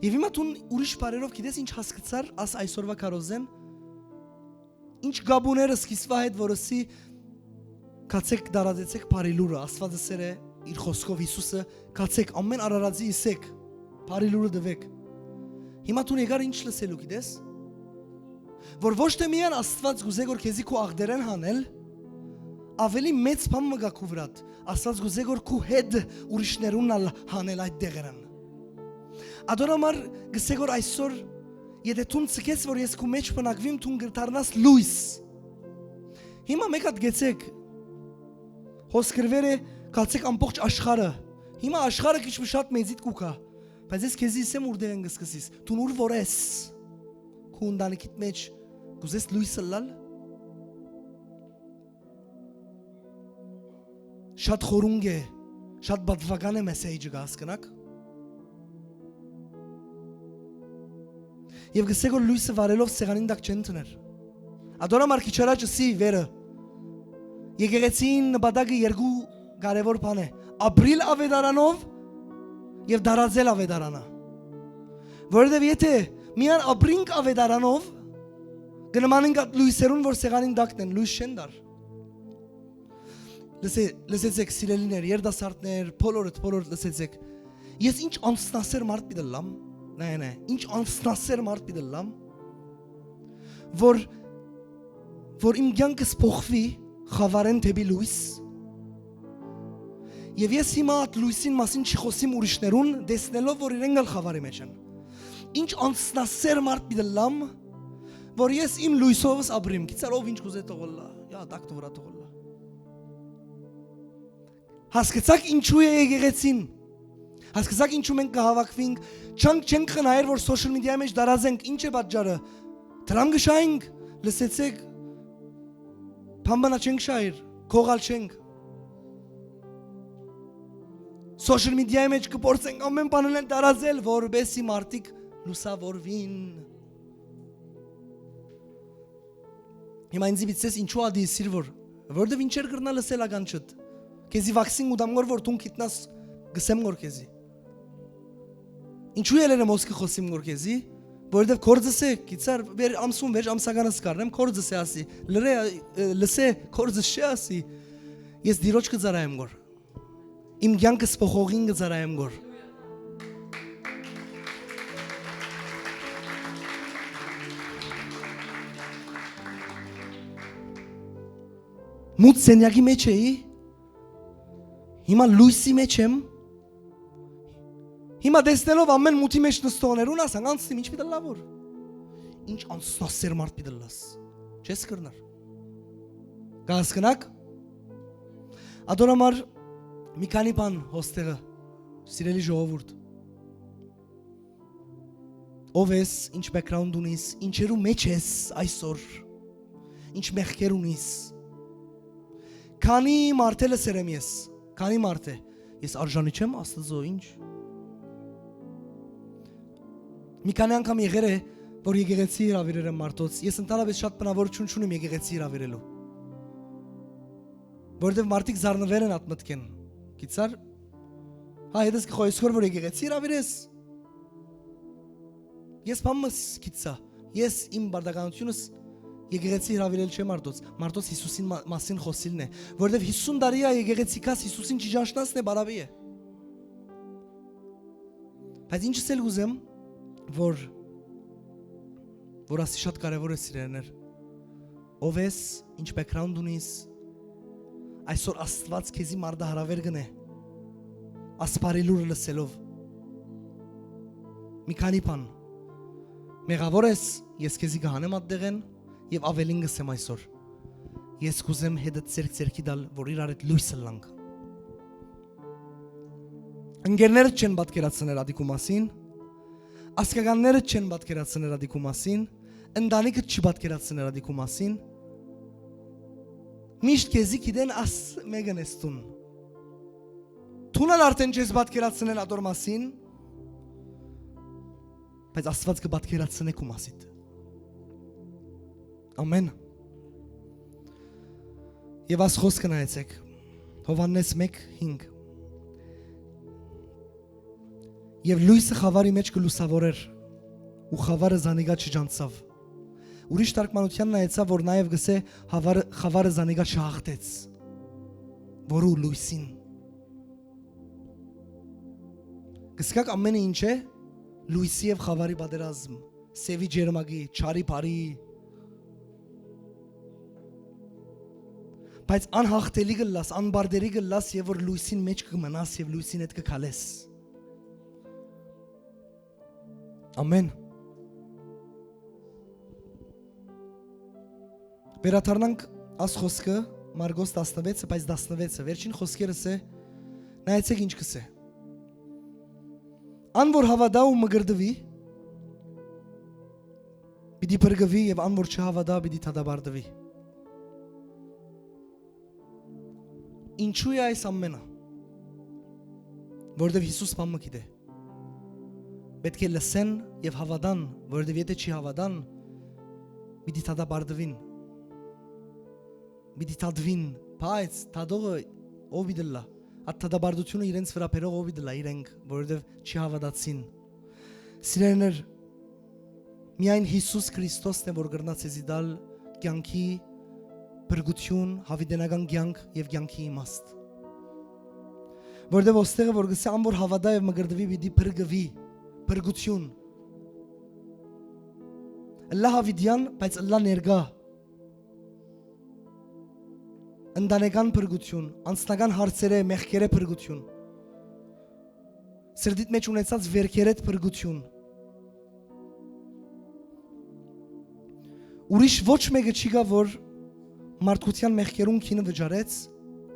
Եւ հիմա դուն ուրիշ բարերով գիտես ինչ հասկցար աս այսօրվա քարոզեն, ինչ կապ ունի սկիզբը հետ, որ ըսի. «Գացեք, տարածեցեք բարի լուրը»։ Աստուածը սեր է իր խօսքով, Յիսուսը. «Գացեք, ամեն Արարածի ըսեք, բարի լուրը տուէք»։ Հիմա դուն եկար ինչ լսելու գիտես, որ ոչ թե միայն Աստուած կ'ուզէ որ քեզի քու աղտերեն հանել, ավելի մեծ բան մը կայ քու վրադ։ Աստուած կ'ուզէ որ քու հետ ուրիշներուն ալ հանել այդ դեղերան։ Ատոր համար կ'ըսէ որ այսօր, եթե դուն ցկես որ ես քու մէջ բնակուիմ, դուն կդառնաս լոյս։ Հիմա մէկ հատ գեցեք, հոս գրուեր է, գացեք ամբողջ աշխարհը։ Հիմա աշխարհը քիչ մը շատ մեծիդ կու գայ, բայց ես քեզի ըսեմ ուրդեղէն կը սկսիս, դուն ուր որ ես, քու ընտանիքիդ մէջ կ'ուզես լոյս ըլլալ։ Շատ խորունկ է, շատ պատուական է մեսեիջը, կը հասկնաք։ Եւ կ'ըսէ որ լոյսը վառելով սեղանին տակ չեն դներ։ Ատոր համար քիչ առաջ ըսի վերը. եկեղեցին նպատակը երկու կարեւոր բան է. ապրիլ աւետարանով եւ տարածել աւետարանը։ Որովհետեւ եթե միայն ապրինք աւետարանով, կը նմանենք այդ լոյսերուն, որ սեղանին տակն են, լոյս չեն տար։ Լսե-, լսեցեք, սիրելիներ, երիտասարդներ, բոլորդ, բոլորդ լսեցեք։ Ես ինչ անսնասեր մարդ պիտի ըլլամ, նայ, նայ, ինչ անսնասեր մարդ պիտի ըլլամ, որ, որ իմ կեանքս փոխուի խավարեն դէպի լոյս, եւ ես հիմա այդ լոյսին մասին չի խօսիմ ուրիշներուն, տեսնելով որ իրենք ալ խավարի մէջ են։ Ինչ անսնասեր մարդ պիտի ըլլամ, որ ես իմ լոյսովս ապրիմ, գիցար ով ինչ կ'ուզէ թող ըլլա, յա, տակ թող ըլլա, թող ըլլա։ Հասկցաք ինչու է եկեղեցին։ Հասկցաք ինչու մենք կը հաւաքուինք, չանք, չենք խնայեր որ social media-ի մէջ տարածենք, ինչ է պատճառը։ Դրամ կը շահենք, լսեցեք, բան բանա չենք շահեր, կողալ չենք։ Social media-ի մէջ կը փորձենք ամեն բան ըլեն տարածել, որպեսզի մարդիկ լուսաւորուին։ Հիմա ինձի պիտի ասես, ինչու ատի սիրվոր, որովհետեւ ինչեր կրնա լսել ականջդ։ Քեզի վաքսին կու տամ գոր որ դուն գիտնաս, կսեմ գոր քեզի։ Ինչու ելեր եմ ոսկի խոսիմ գոր քեզի, որովհետեւ կորձս է, գիցար, վեր ամսուն վեր ամսականս կառնեմ, կորձս է ասի, լրե, ը, լսե, կորձս չէ ասի, ես դիրոջ կը ծառայեմ գոր։ Իմ կյանքս փոխողին կը ծառայեմ գոր։ Մութ սենյակի մեջ էի, հիմա լույսի մեջ եմ, հիմա տեսնելով ամեն մութի մեջ նստողներուն ասանք, անցնիմ, ինչ պիտի լա որ, ինչ անսնասեր մարդ պիտի լաս, չես կրնար, կհասկնաք, ատոր համար մի քանի բան հոստեղը, սիրելի ժողովուրդ, ով ես, ինչ background ունիս, ինչերու մեջ ես այսօր, ինչ մեղքեր ունիս, քանի մարդ է լսեր եմ ես, քանի մարդ է, ես արժանի չեմ Աստծո, ինչ, մի քանի անգամ եղեր է, որ եկեղեցի հրավիրեր եմ մարդոց, ես ընդհանրապես շատ բնավորություն չունեմ եկեղեցի հրավիրելու, որովհետև մարդիկ զարնվել են այդ մտքեն, գիցար, հա, հետս կը խոհես գոր որ եկեղեցի հրավիրես, Ես բան մը ս-, գիտցայ։ Ես իմ պարտականութիւնս եկեղեցի հրաւիրել չեմ մարդոց։ Մարդոց Յիսուսին մա-, մասին խօսիլն է։ Որովհետեւ յիսուն տարի ա եկեղեցի կաս Յիսուսին չի ճանչնացնէ բարաւի է։ Բայց ինչս էլ կ'ուզեմ, որ, որ ասի շատ կարեւոր է, սիրելիներ։ Ով ես, ինչ background ունիս, այսօր Աստուած քեզի մարտահրաւեր կ'ընէ, ասպարի լուր լսելով։ Մի քանի բան։ Մեղաւոր ես, ես քեզի կը հանեմ ատտեղէն եւ ավելին կ'ըսեմ այսօր։ Ես կ'ուզեմ հետդ ձեռք ձեռքի տալ, որ իրար հետ լոյս ըլլանք։ Ընկերներդ չեն պատկերացնել ատիկու մասին, ազգականներդ չեն պատկերացնել ատիկու մասին, ընտանիքդ չի պատկերացնել ատիկու մասին, միշտ քեզի գիտեն աս մեկն ես դուն։ Դուն ալ արդեն չես պատկերացնել ատոր մասին, բայց Աստուած կը պատկերացնէ քու մասիդ։ Ամեն։ Եւ աս խօսքը նայեցէք, Յովհաննէս մէկ հինգ։ Եւ լոյսը խաւարի մէջ կը լուսաւորէր, ու խաւարը զանիկա չճանչցաւ։ Ուրիշ թարգմանութեան նայեցայ, որ նաեւ կ'ըսէ, խաւարը, խաւարը զանիկա չհաղթեց, որու լոյսին։ Գսկակ ամենը ինչ է, լոյսի եւ խաւարի պատերազմ, սեւի ջերմակի, չարի բարի։ Բայց անհաղթելի կ'ըլլաս, անբարդելի կ'ըլլաս, եւ որ լոյսին մէջ կը մնաս եւ լոյսին հետ կը քալես։ Ամեն։ Վերադառնանք աս խօսքը, Մարկոս տասնվեցը, բայց տասնվեցը, վերջին խօսքերս է, նայեցէք ինչ կ'ըսէ։ Ան որ հաւատայ ու մկրտուի, պիտի փրկուի, եւ ան որ չհաւատայ, պիտի դատապարտուի։ Ինչու է այս ամենը։ Որովհետեւ Յիսուս բան մը գիտէ։ Պէտք է լսեն եւ հաւատան, որովհետեւ եթէ չի հաւատան, պիտի դատապարտուին, պիտի դատուին, բայց դատողը ով պիտի ըլլայ, այդ դատապարտութիւնը իրենց վրայ բերող ով պիտի ըլլայ, իրենք, որովհետեւ չի հաւատացին։ Սիրելիներ, միայն Յիսուս Քրիստոսն է, որ կրնայ ձեզի տալ կեանքի փրկութիւն, յաւիտենական կեանք եւ կեանքի իմաստ։ Որովհետեւ ոստեղը որ կ'ըսէ, ան որ հաւատայ եւ մկրտուի, պիտի փրկուի, փրկութիւն։ Ըլլայ յաւիտեան, բայց ըլլայ ներկայ։ Ընտանեկան փրկութիւն, անձնական հարցերէ, մեղքերէ փրկութիւն, սրտիդ մէջ ունեցած վերքերէդ փրկութիւն։ Ուրիշ ոչ մէկը չի գայ, որ մարդկութեան մեղքերուն գինը վճարեց,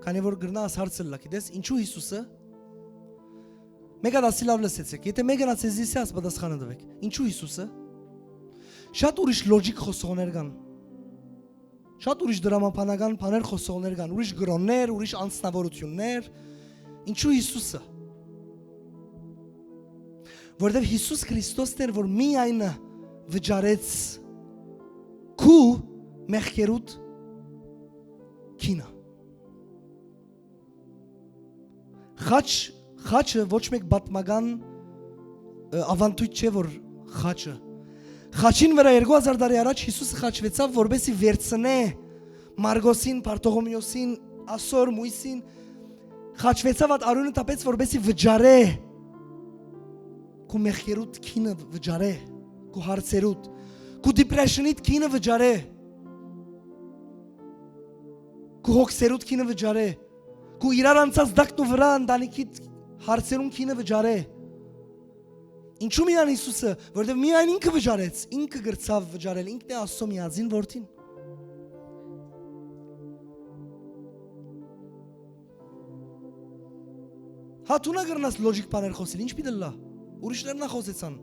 քանի որ կրնայ աս հարցը ըլլայ, գիտես, ինչու Յիսուսը։ Մէկ հատ ասի լաւ լսեցէք, եթէ մէկն ա ձեզի ըսէ, աս պատասխանը տուէք։ Ինչու Յիսուսը։ Շատ ուրիշ լոճիկ խօսողներ կան։ Շատ ուրիշ դրամաբանական բաներ խօսողներ կան, ուրիշ կրօններ, ուրիշ անձնավորություններ։ Ինչու Յիսուսը։ Որովհետեւ Յիսուս Քրիստոսն էր, որ միայն վճարեց քու մեղքերուդ գինը։ Խաչ, խաչը ոչ մէկ պատմական, ը, ավանդույթ չէ, որ խաչը, խաչին վրայ երկու հազար տարի առաջ Յիսուսը խաչվեցաւ, որպեսզի վերցնէ Մարգոսին, Բարթողոմեոսին, ասոր, Մույսին, խաչվեցաւ այդ արիւնը տապեց, որպեսզի վճարէ քու մեղքերուդ գինը, վճարէ քու հարցերուդ, քու depression-իդ գինը վճարէ, քու հոգսերուդ գինը վճարէ, քու իրար անցած դակն ու վրայ ընտանիքիդ հարցերուն գինը վճարէ։ Ինչու՞ միայն Յիսուսը, որովհետեւ միայն ինքը վճարեց, ինքը կրցաւ վճարել, ինքն է Աստծո միածին որդին։ Հա, դու նա կրնաս լոճիկ բաներ խօսիլ, ինչ պիտի ըլլայ։ Ուրիշներն ա խօսեցան։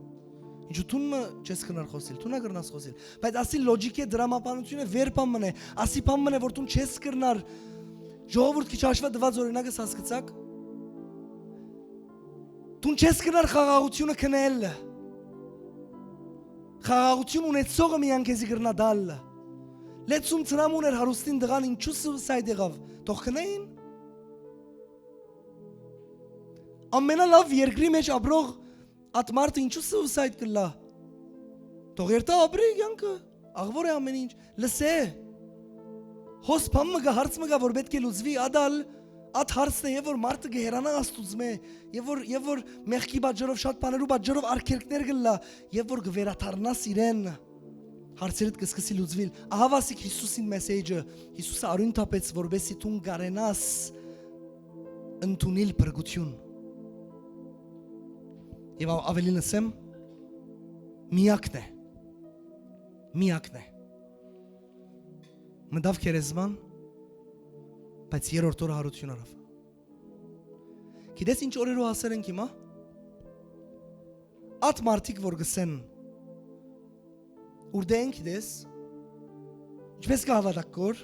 Ինչու՞ դուն մը չես կրնար խօսիլ, դու նա կրնաս խօսիլ։ Բայց ասի լոճիկ է, դրամաբանություն է, վեր բան մնե, ասի բան մնե, որ դուն չես կրնար։ Ժողովուրդ, քիչ հաշվա տված օրինակս հասկցաք։ Դուն չես կրնար խաղաղությունը քնել։ Խաղաղություն ունեցողը միայն քեզի կրնա տալ։ Լեցուն ծրամ ուներ հարուստին տղան, ինչու suicide եղաւ, թող քնեին։ Ամենալավ երկրի մեջ ապրող այդ մարդը ինչու suicide կլա։ թող երթայ, ապրի կեանքը, աղուոր է ամէն ինչ, լսէ։ Հոս բան մը կայ, հարց մը կայ, որ պէտք է լուծուի, ատալ, ատ հարցն է, եւ որ մարդը կը հեռանայ Աստուծմէ, եւ որ, եւ որ մեղքի պատճառով, շատ բաներու պատճառով արգելքներ կ'ըլլայ, եւ որ կը վերադառնաս իրեն, հարցերդ կը սկսի լուծուիլ։ Ահա վասիկ Յիսուսին մեսեջը, Յիսուսը արիւն թափեց, որպեսզի դուն կարենաս ընդունիլ փրկութիւն։ Եւ ա-, աւելին ըսեմ, միակն է, միակն է։ Մտաւ գերեզման, բայց երրորդ օրը յարութիւն առաւ։ Գիտես ինչ օրերու հասեր ենք հիմա։ Ատ մարդիկ որ գսեն, ուրդէ ենք գիտես, ինչպես կը հաւատաք կոր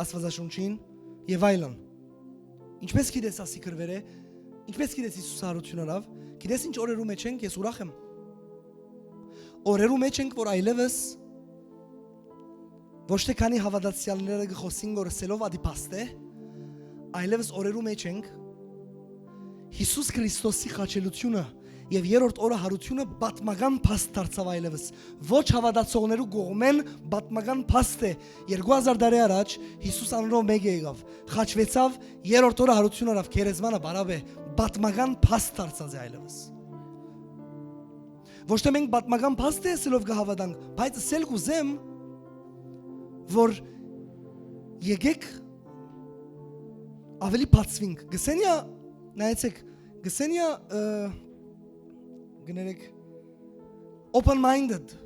Աստուածաշունչին եւ այլն։ Ինչպես գիտես ասի գրվեր է, ինչպես գիտես Յիսուս յարութիւն առաւ, գիտես ինչ օրերու մեջ ենք, ես ուրախ եմ։ Օրերու մեջ ենք, որ այլևս ոչ թե քանի հաւատացեալները կը խօսին, որ ըսելով ատի փաստ է, այլևս օրերու մեջ ենք, Յիսուս Քրիստոսի խաչելութիւնը եւ երրորդ օրը յարութիւնը պատմական փաստ դարձաւ այլևս։ Ոչ հաւատացողներու կողմէն պատմական փաստ է։ Երկու հազար տարի առաջ Յիսուս անոնով մէկը եղաւ, խաչուեցաւ, երրորդ օրը յարութիւն առաւ, գերեզմանը պարապ է, պատմական փաստ դարձած է այլևս։ Ոչ թե մենք պատմական փաստ է ըսելով կը հաւատանք, բայց ըսել կ'ուզեմ, որ եկեք աւելի բացուինք։ Գսեն յա, նայեցեք, գսեն յա, ը, կներեք, open-minded։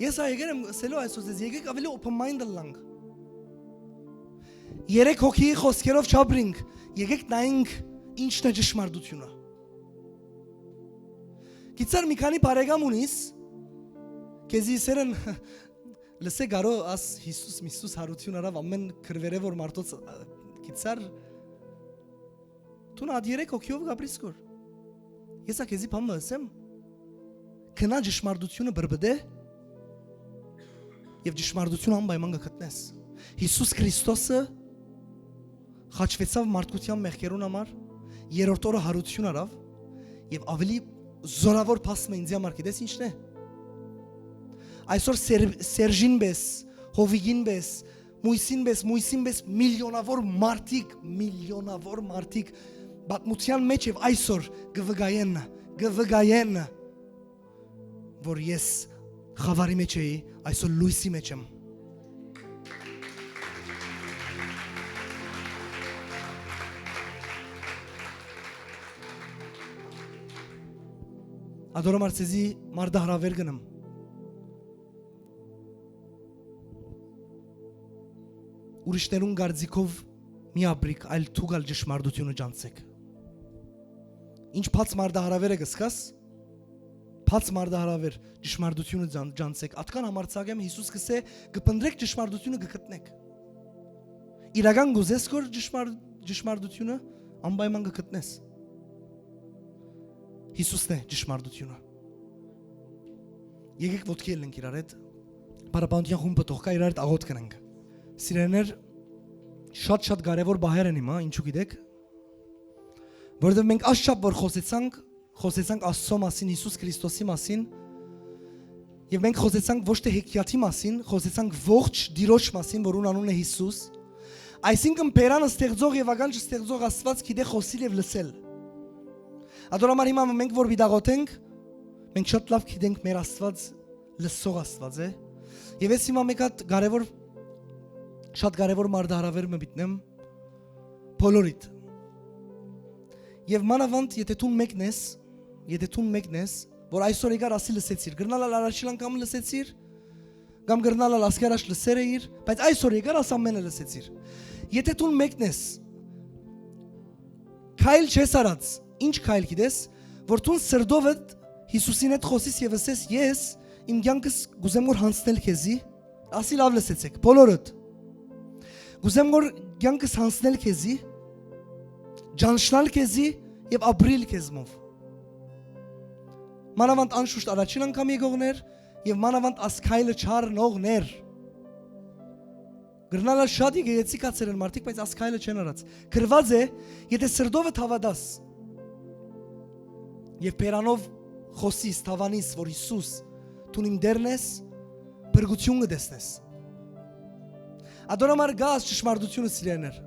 Ես ա եկեր եմ ըսելու այսօր ձեզ, եկեք աւելի open-minded լանք։ Երեք հոգիի խօսքերով չապրինք, եկեք նայենք ինչն է ճշմարտությունը։ Գիծար մի քանի բարեկամ ունիս, քեզի սերն լսե գարո աս Յիսուս, Միսուս յարութիւն առաւ ամէն գրվերէ որ մարդոց, ա, գիծար, դուն ատ երեք հոգիով կապրիս կոր։ Ես ա քեզի բան մը ըսեմ, քնա ճշմարտությունը բրբդէ եւ ճշմարտությունը անպայման կը գտնես։ Յիսուս Քրիստոսը խաչվեցաւ մարդկության մեղքերուն համար, երրորդ օրը յարութիւն առաւ եւ աւելի զորաւոր փաստ մը ինձի համար գիտես ինչն է։ Այսօր Սեր-, Սերժին պէս, Հովիգին պէս, Մույսին պէս, Մույսին պէս միլիոնաւոր մարդիկ, միլիոնաւոր մարդիկ պատմության մեջ եւ այսօր կը վկայեն, կը վկայեն, որ ես խաւարի մեջ էի, այսօր լոյսի մեջ եմ։ Ադորը մարցեզի մարդահրավեր կ'ընեմ։ Ուրիշներուն կարծիքով մի ապրիք, այլ դուք ալ ճշմարտությունը ճանչցէք։ Ինչ բաց մարդահրավեր է կ'սկաս, բաց մարդահրավեր, ճշմարտությունը ճան-, ճանչցէք։ Ատկան համարձակ եմ, Յիսուս կ'ըսէ, կը փնտրեք ճշմարտությունը, կը գտնեք։ Իրական կ'ուզես կոր ճշմար-, ճշմարտությունը, անպայման կը գտնես։ Յիսուսն է ճշմարտությունը։ Եկեք ոտքի ելնենք իրար հետ, պարապանության խումբը թող կայ, իրար հետ աղոթք կ'ընենք։ Սիրելիներ, շատ-շատ կարևոր պահեր են հիմա, ինչու գիտեք, որովհետեւ մենք աշչափ որ խօսեցանք, խօսեցանք Աստծո մասին, Յիսուս Քրիստոսի մասին, եւ մենք խօսեցանք ոչ թե հեքիաթի մասին, խօսեցանք ողջ Տիրոջ մասին, որուն անունն է Յիսուս։ Այսինքն, բերան ստեղծող եւ ականջ ստեղծող Աստուած գիտէ խօսիլ եւ լսել։ Ադոր համար հիմա մենք որ պիտի աղոթենք, մենք շատ լաւ գիտենք մեր Աստուած լսող Աստուած է։ Եւ ես հիմա մեկ հատ կարեւոր, շատ կարեւոր մարդահրավեր մը պիտի դնեմ բոլորիդ։ Եւ մանավանդ, եթե դուն մեկն ես, եթե դուն մեկն ես, որ այսօր եկար ասի լսեցիր, կրնալ ալ առաջին անգամ լսեցիր, կամ կրնալ ալ ասկի առաջ լսեր էիր, բայց այսօր եկար աս ամենը լսեցիր։ Եթե դուն մեկն ես, քայլ չես արած, ինչ քայլ գիտես, որ դուն սրտովդ Յիսուսին հետ խօսիս եւ ըսես, «Ես իմ կյանքս կ'ուզեմ որ յանցնել քեզի», ասի լաւ լսեցեք, բոլորդ։ «Կ'ուզեմ որ կյանքս յանցնել քեզի, ճանչնալ քեզի եւ ապրիլ քեզմով»։ Մանավանդ անշուշտ առաջին անգամ եկողներ եւ մանավանդ աս քայլը չառնողներ։ Կրնալ ալ շատ եկեղեցի կացեր են մարդիկ, բայց աս քայլը չեն արած։ Գրված է, եթե սրտովդ հաւատաս եւ բերանով խօսիս, դաւանիս, որ Յիսուս դուն իմ Տէրն ես, փրկութիւն կը տեսնես։ Ատոր համար կայ աս ճշմարտութիւնը, սիրելիներ։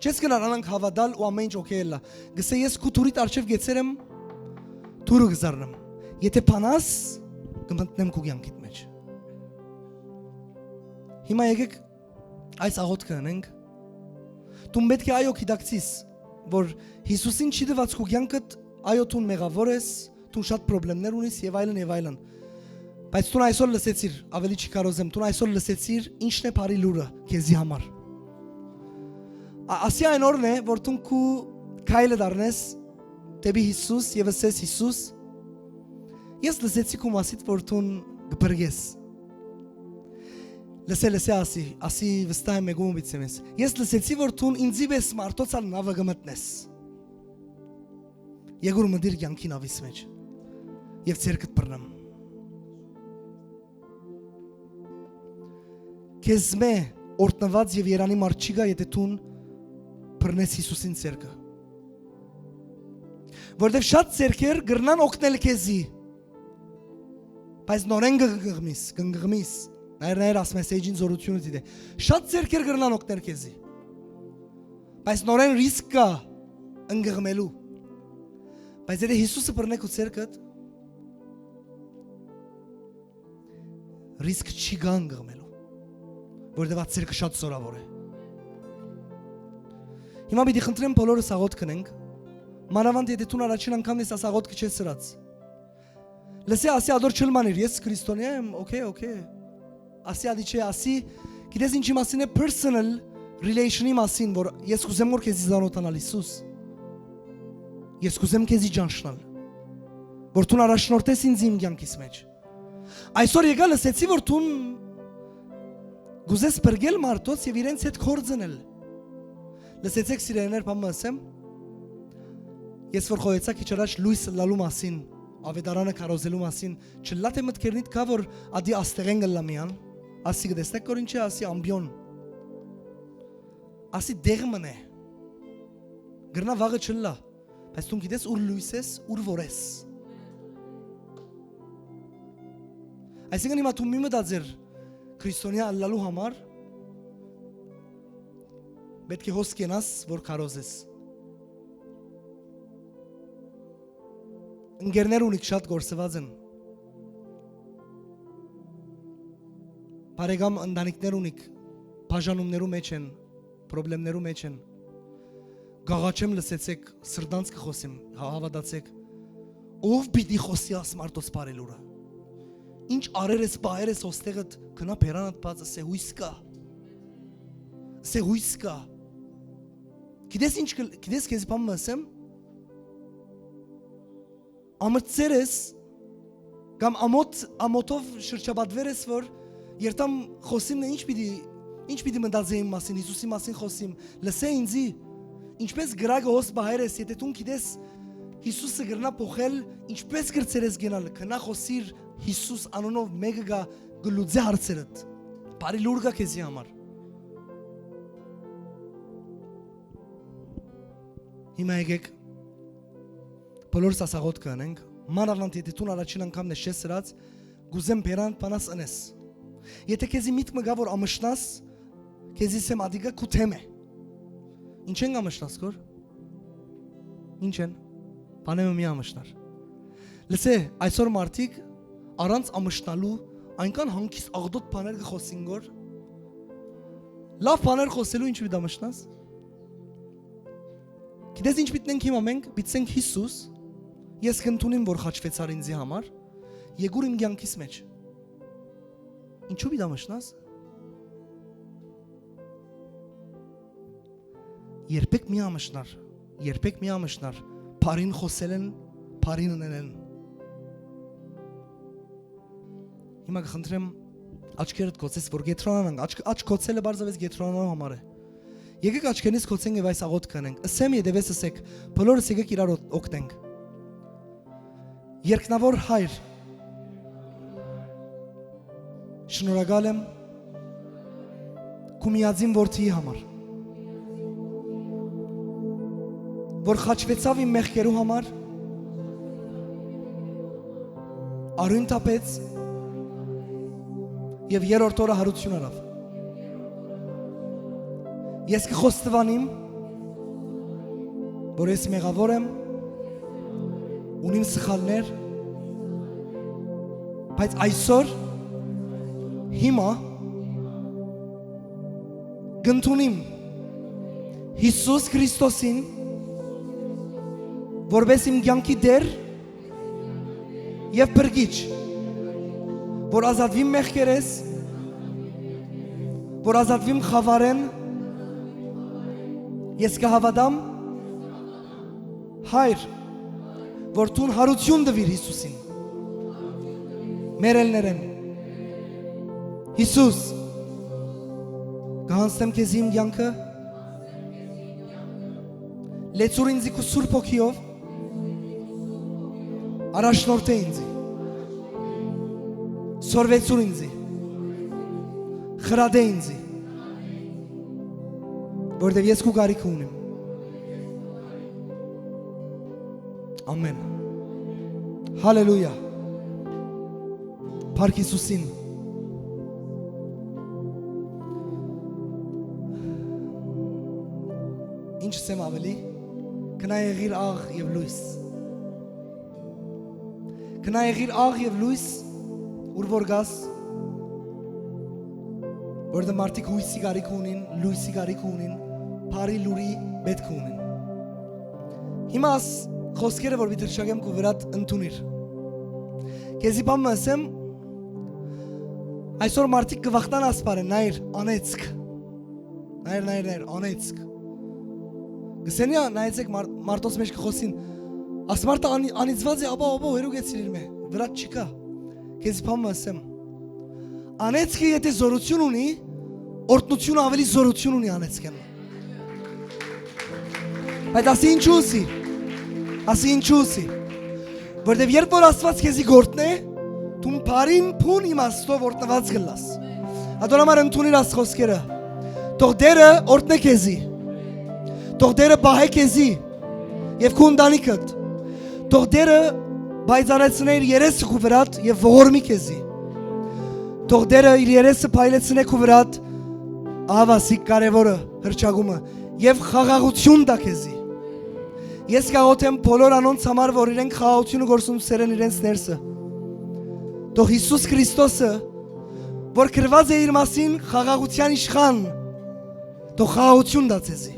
Չես գնար անանկ հաւատալ ու ամէն ինչ օքէյ ըլլայ։ Կ'ըսէ, ես քու դուռիդ առջեւ կեցեր եմ, դուռը կը զարնեմ։ Եթէ բանաս, կը մտնեմ քու կեանքիդ մէջ։ Հիմա եկեք այս աղօթքը ընենք։ Դուն պէտք է այո գիտակցիս, որ Յիսուսին չի տուած քու կեանքդ, այո, դուն մեղաւոր ես, դուն շատ պրոբլեմներ ունիս եւ այլն եւ այլն։ Բայց դուն այսօր լսեցիր, ավելի չի կարոզեմ, դուն այսօր լսեցիր ինչն է բարի լուրը քեզի համար։ Ա-, ասի այն օրն է, որ դուն քու քայլը դառնես դէպի Յիսուս եւ ըսես, Յիսուս, ես լսեցի քու մասիդ, որ դուն կը փրկես։ Լսե, լսե, ասի, ասի, վստահ եմ, մէկումը պիտի ես։ Ես լսեցի, որ դուն ինձի պէս մարդոց ալ նաւը կը մտնես։ Եկուր մտիր կեանքին ավիս մէջ եւ ձեռքդ բռնեմ։ Քեզմէ օրհնուած եւ երանի մարդ չի գայ, եթէ դուն բռնես Յիսուսին ձեռքը։ Որտեւ շատ ձեռքեր կրնան օգնել քեզի, բայց նորեն կը կղմիս, կը կղմիս։ Նայր, նայր, ասում է Սեյջին զորությունը դիտե։ Շատ ձեռքեր կրնան օգնել քեզի, բայց նորեն ռիսկ կայ ընկղմելու։ Բայց եթե Յիսուսը բռնէ քու ձեռքդ, ռիսկ չի գա ընկղմելու, որտեւ այդ ձեռքը շատ զորաւոր է։ Հիմա պիտի խնդրեմ, բոլորս աղօթք ընենք, մանաւանդ եթէ դուն առաջին անգամ ես աս աղօթքը չես ըրած։ Լսե, ասի, ադոր չլմանիր, ես քրիստոնեայ եմ, օքեյ, օքեյ։ Ասի, ադի չէ, ասի, գիտես ինչի մասին է, personal relation-ի մասին, որ ես կուզեմ, որ քեզի ծանոթանալ, Յիսուս։ Ես կուզեմ քեզի ճանչնալ, որ դուն առաջնորդես ինձ իմ կեանքիս մէջ։ Այսօր եկայ, լսեցի, որ դուն կուզես փրկել մարդոց եւ իրենց հետ կորձ ընել։ Լսեցէք, սիրելիներ, բան մը ըսեմ։ Ես որ խոհեցայ քիչ առաջ լոյս ըլլալու մասին, աւետարանը քարոզելու մասին, չլա թէ մտքերնիդ կայ, որ ադի աստեղէն կ'ըլլայ միան, ասի, կը տեսնէք, որ ինչ է, ասի, ամբիոն։ Ասի, դեղ մըն է։ Կրնայ վաղը չլլայ, բայց դուն գիտես ուր լոյս ես, ուր որ ես։ Այսինքն, հիմա դու մի մտածեր քրիստոնեայ ըլլալու համար պէտք է հոս կենաս, որ քարոզես։ Ընկերներ ունիք շատ կորսուած են։ Բարեկամ ընտանիքներ ունիք, բաժանումներու մէջ են, պրոբլեմներու մէջ են։ Կ'աղաչեմ, լսեցէք, սրտանց կը խօսեմ, հա-, հաւատացէք։ Ո՞վ պիտի խօսի աս մարդոց բարի լուրը։ Ինչ արեր ես, պահեր ես, ոստեղդ, գնա բերանդ բաց, ըսէ, հոյս կայ։ Ըսէ, հոյս կայ։ Գիտես ինչ կը-, գիտես քեզի բան մը ըսեմ։ Ամրցեր ես, կամ ամոթ-, ամոթով շրջապատվեր ես, որ երթամ խօսիմ նե, ինչ պիտի, ինչ պիտի մտածէ իմ մասին, Յիսուսի մասին խօսիմ, լսէ ինձի, ինչպես գրակը հոս պահեր ես, եթէ դուն գիտես Յիսուսը կրնայ փոխել, ինչպես կրցեր ես գնալ, գնա խօսիր Յիսուս անունով, մէկը կայ, կը լուծէ հարցերդ, բարի լուր կայ քեզի համար։ Հիմա եկեք, բոլորս ասաղոթ կը ընենք, մանաւանդ եթէ դուն առաջին անգամն ես չես ըրած, կուզեմ բերանդ բանաս ընես։ Եթէ քեզի միտք մը գայ որ ամշնաս, քեզի սեմ ադիկա քու թեմ է։ Ինչեն կամշնաս, կոր։ Ինչեն։ Բանեմը մի ամշնար։ Լսէ, այսօր մարդիկ առանց ամշնալու այնքան հանգիստ աղտոտ բաներ կը խօսին, կոր։ Լավ բաներ խօսելու ինչ պիտի ամշնաս։ Գիտես ինչ պիտի ենք հիմա մենք, պիտի ենք Յիսուս, ես կընդունեմ որ խաչվեցար ինձի համար, եկուր իմ կյանքիս մեջ։ Ինչու պիտի ամշնաս։ Երբեք մի ամշնար, երբեք մի ամշնար, բարին խօսելեն, բարին ընելեն։ Հիմա կխնդրեմ, աչքերդ կոցես, որ կետրոնանանք, աչք, աչք կոցելը պարզապես կետրոնանալու համար է։ Եկեք աչքերնից կոցենք և այս աղոթքը անենք, ըսեմ, ետևես ըսեք, բոլորս եկեք իրար օ-, օգնենք։ Երկնավոր Հայր, շնորհակալ եմ քու միածին որդիի համար, որ խաչվեցավ իմ մեղքերու համար, արիւն թափեց Եւ երրորդ օրը յարութիւն առաւ։ Ես կը խոստովանիմ, որ ես մեղաւոր եմ, ունիմ սխալներ, բայց այսօր, հիմա, կ'ընդունիմ Յիսուս Քրիստոսին որպէս իմ կեանքի Տէր եւ Փրկիչ, որ ազատուիմ մեղքերէս, որ ազատուիմ խաւարէն։ Ես կը հաւատամ, Հայր, որ դուն յարութիւն տուիր Յիսուսին, մեր ելներէն։ Յիսուս, կը յանձնեմ քեզի իմ կեանքը, լեցուր ինծի քու Սուրբ Հոգիով, առաջնորդէ ինծի, սորվեցուր ինծի, խրատէ ինծի, որտեւ ես քու կարիքը ունիմ։ Ամեն։ Հալելույա։ Փառք Յիսուսին։ Ինչ ասեմ աւելի, գնա եղիր աղ եւ լոյս։ Գնա եղիր աղ եւ լոյս, ուր որ գաս, որտեղ մարդիկ յոյսի կարիքը ունին, լոյսի կարիքը ունին, բարի լուրի պէտք ունին։ Հիմա աս խօսքերը, որ պիտի հրշակեմ քու վրադ, ընդունիր։ Քեզի բան մը ասեմ, այսօր մարդիկ կը վախնան ասպարէն, նայր, անեծք։ Նայր, նայր, նայր, անեծք։ Գսենի ա, նայեցեք, մարդ-, մարդոց մեջ կը խօսին, աս մարդը անի-, անիծուած է, աբա, աբա, հերու գեցիր իրմէ, վրադ չկայ։ Քեզի բան մը ասեմ, անեծքը եթե զորութիւն ունի, օրհնութիւնը աւելի զորութիւն ունի անեծքէն։ Բայց ասի ինչու ուսի, ասի ինչու ուսի, որտեւ երբ որ Աստուած քեզի կ'օրհնէ, դուն բարին բուն իմաստով օրհնուած կ'ըլլաս։ Ատոր համար ընդունիր աս խօսքերը. «Թող Տէրը օրհնէ քեզի, թող Տէրը պահէ քեզի եւ քու ընտանիքդ, թող Տէրը պայծառեցնէ իր երեսը քու վրադ եւ ողորմի քեզի, թող Տէրը իր երեսը փայլեցնէ քու վրադ», ահա սիկ կարեւորը, հրճակումը, «եւ խաղաղութիւն տայ քեզի»։ Ես կաղոթեմ բոլոր անոնց համար, որ իրենք խաղաղութիւնը գործընծնեն իրենց ներսը։ Թող Յիսուս Քրիստոսը, որ գրուած է իր մասին խաղաղութեան իշխան, թող խաղաղութիւն տայ ձեզի։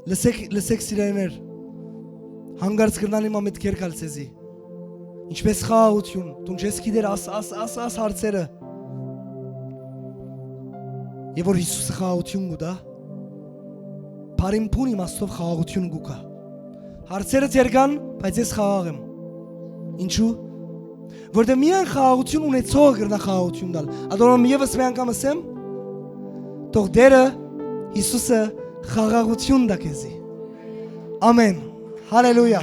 Լսեք, լսեք, սիրելիներ, հանկարծ կրնան հիմա մտքեր գալ ձեզի։ Ինչպէս խաղաղութիւն, դուն չես գիտեր աս, աս, աս, աս հարցերը։ Եւ որ Յիսուսը խաղաղութիւն կու տայ, բարին բուն իմաստով խաղաղութիւն կու գայ։ Հարցերը դեռ կան, բայց ես խաղաղ եմ։ Ինչու՞։ Որտեղ միայն խաղաղութիւն ունեցողը կրնայ խաղաղութիւն տալ։ Ատոր համար եւս մի անգամ ասեմ. «Թող Տէրը Յիսուսը խաղաղութիւն տայ քեզի»։ Ամեն։ Հալելույա։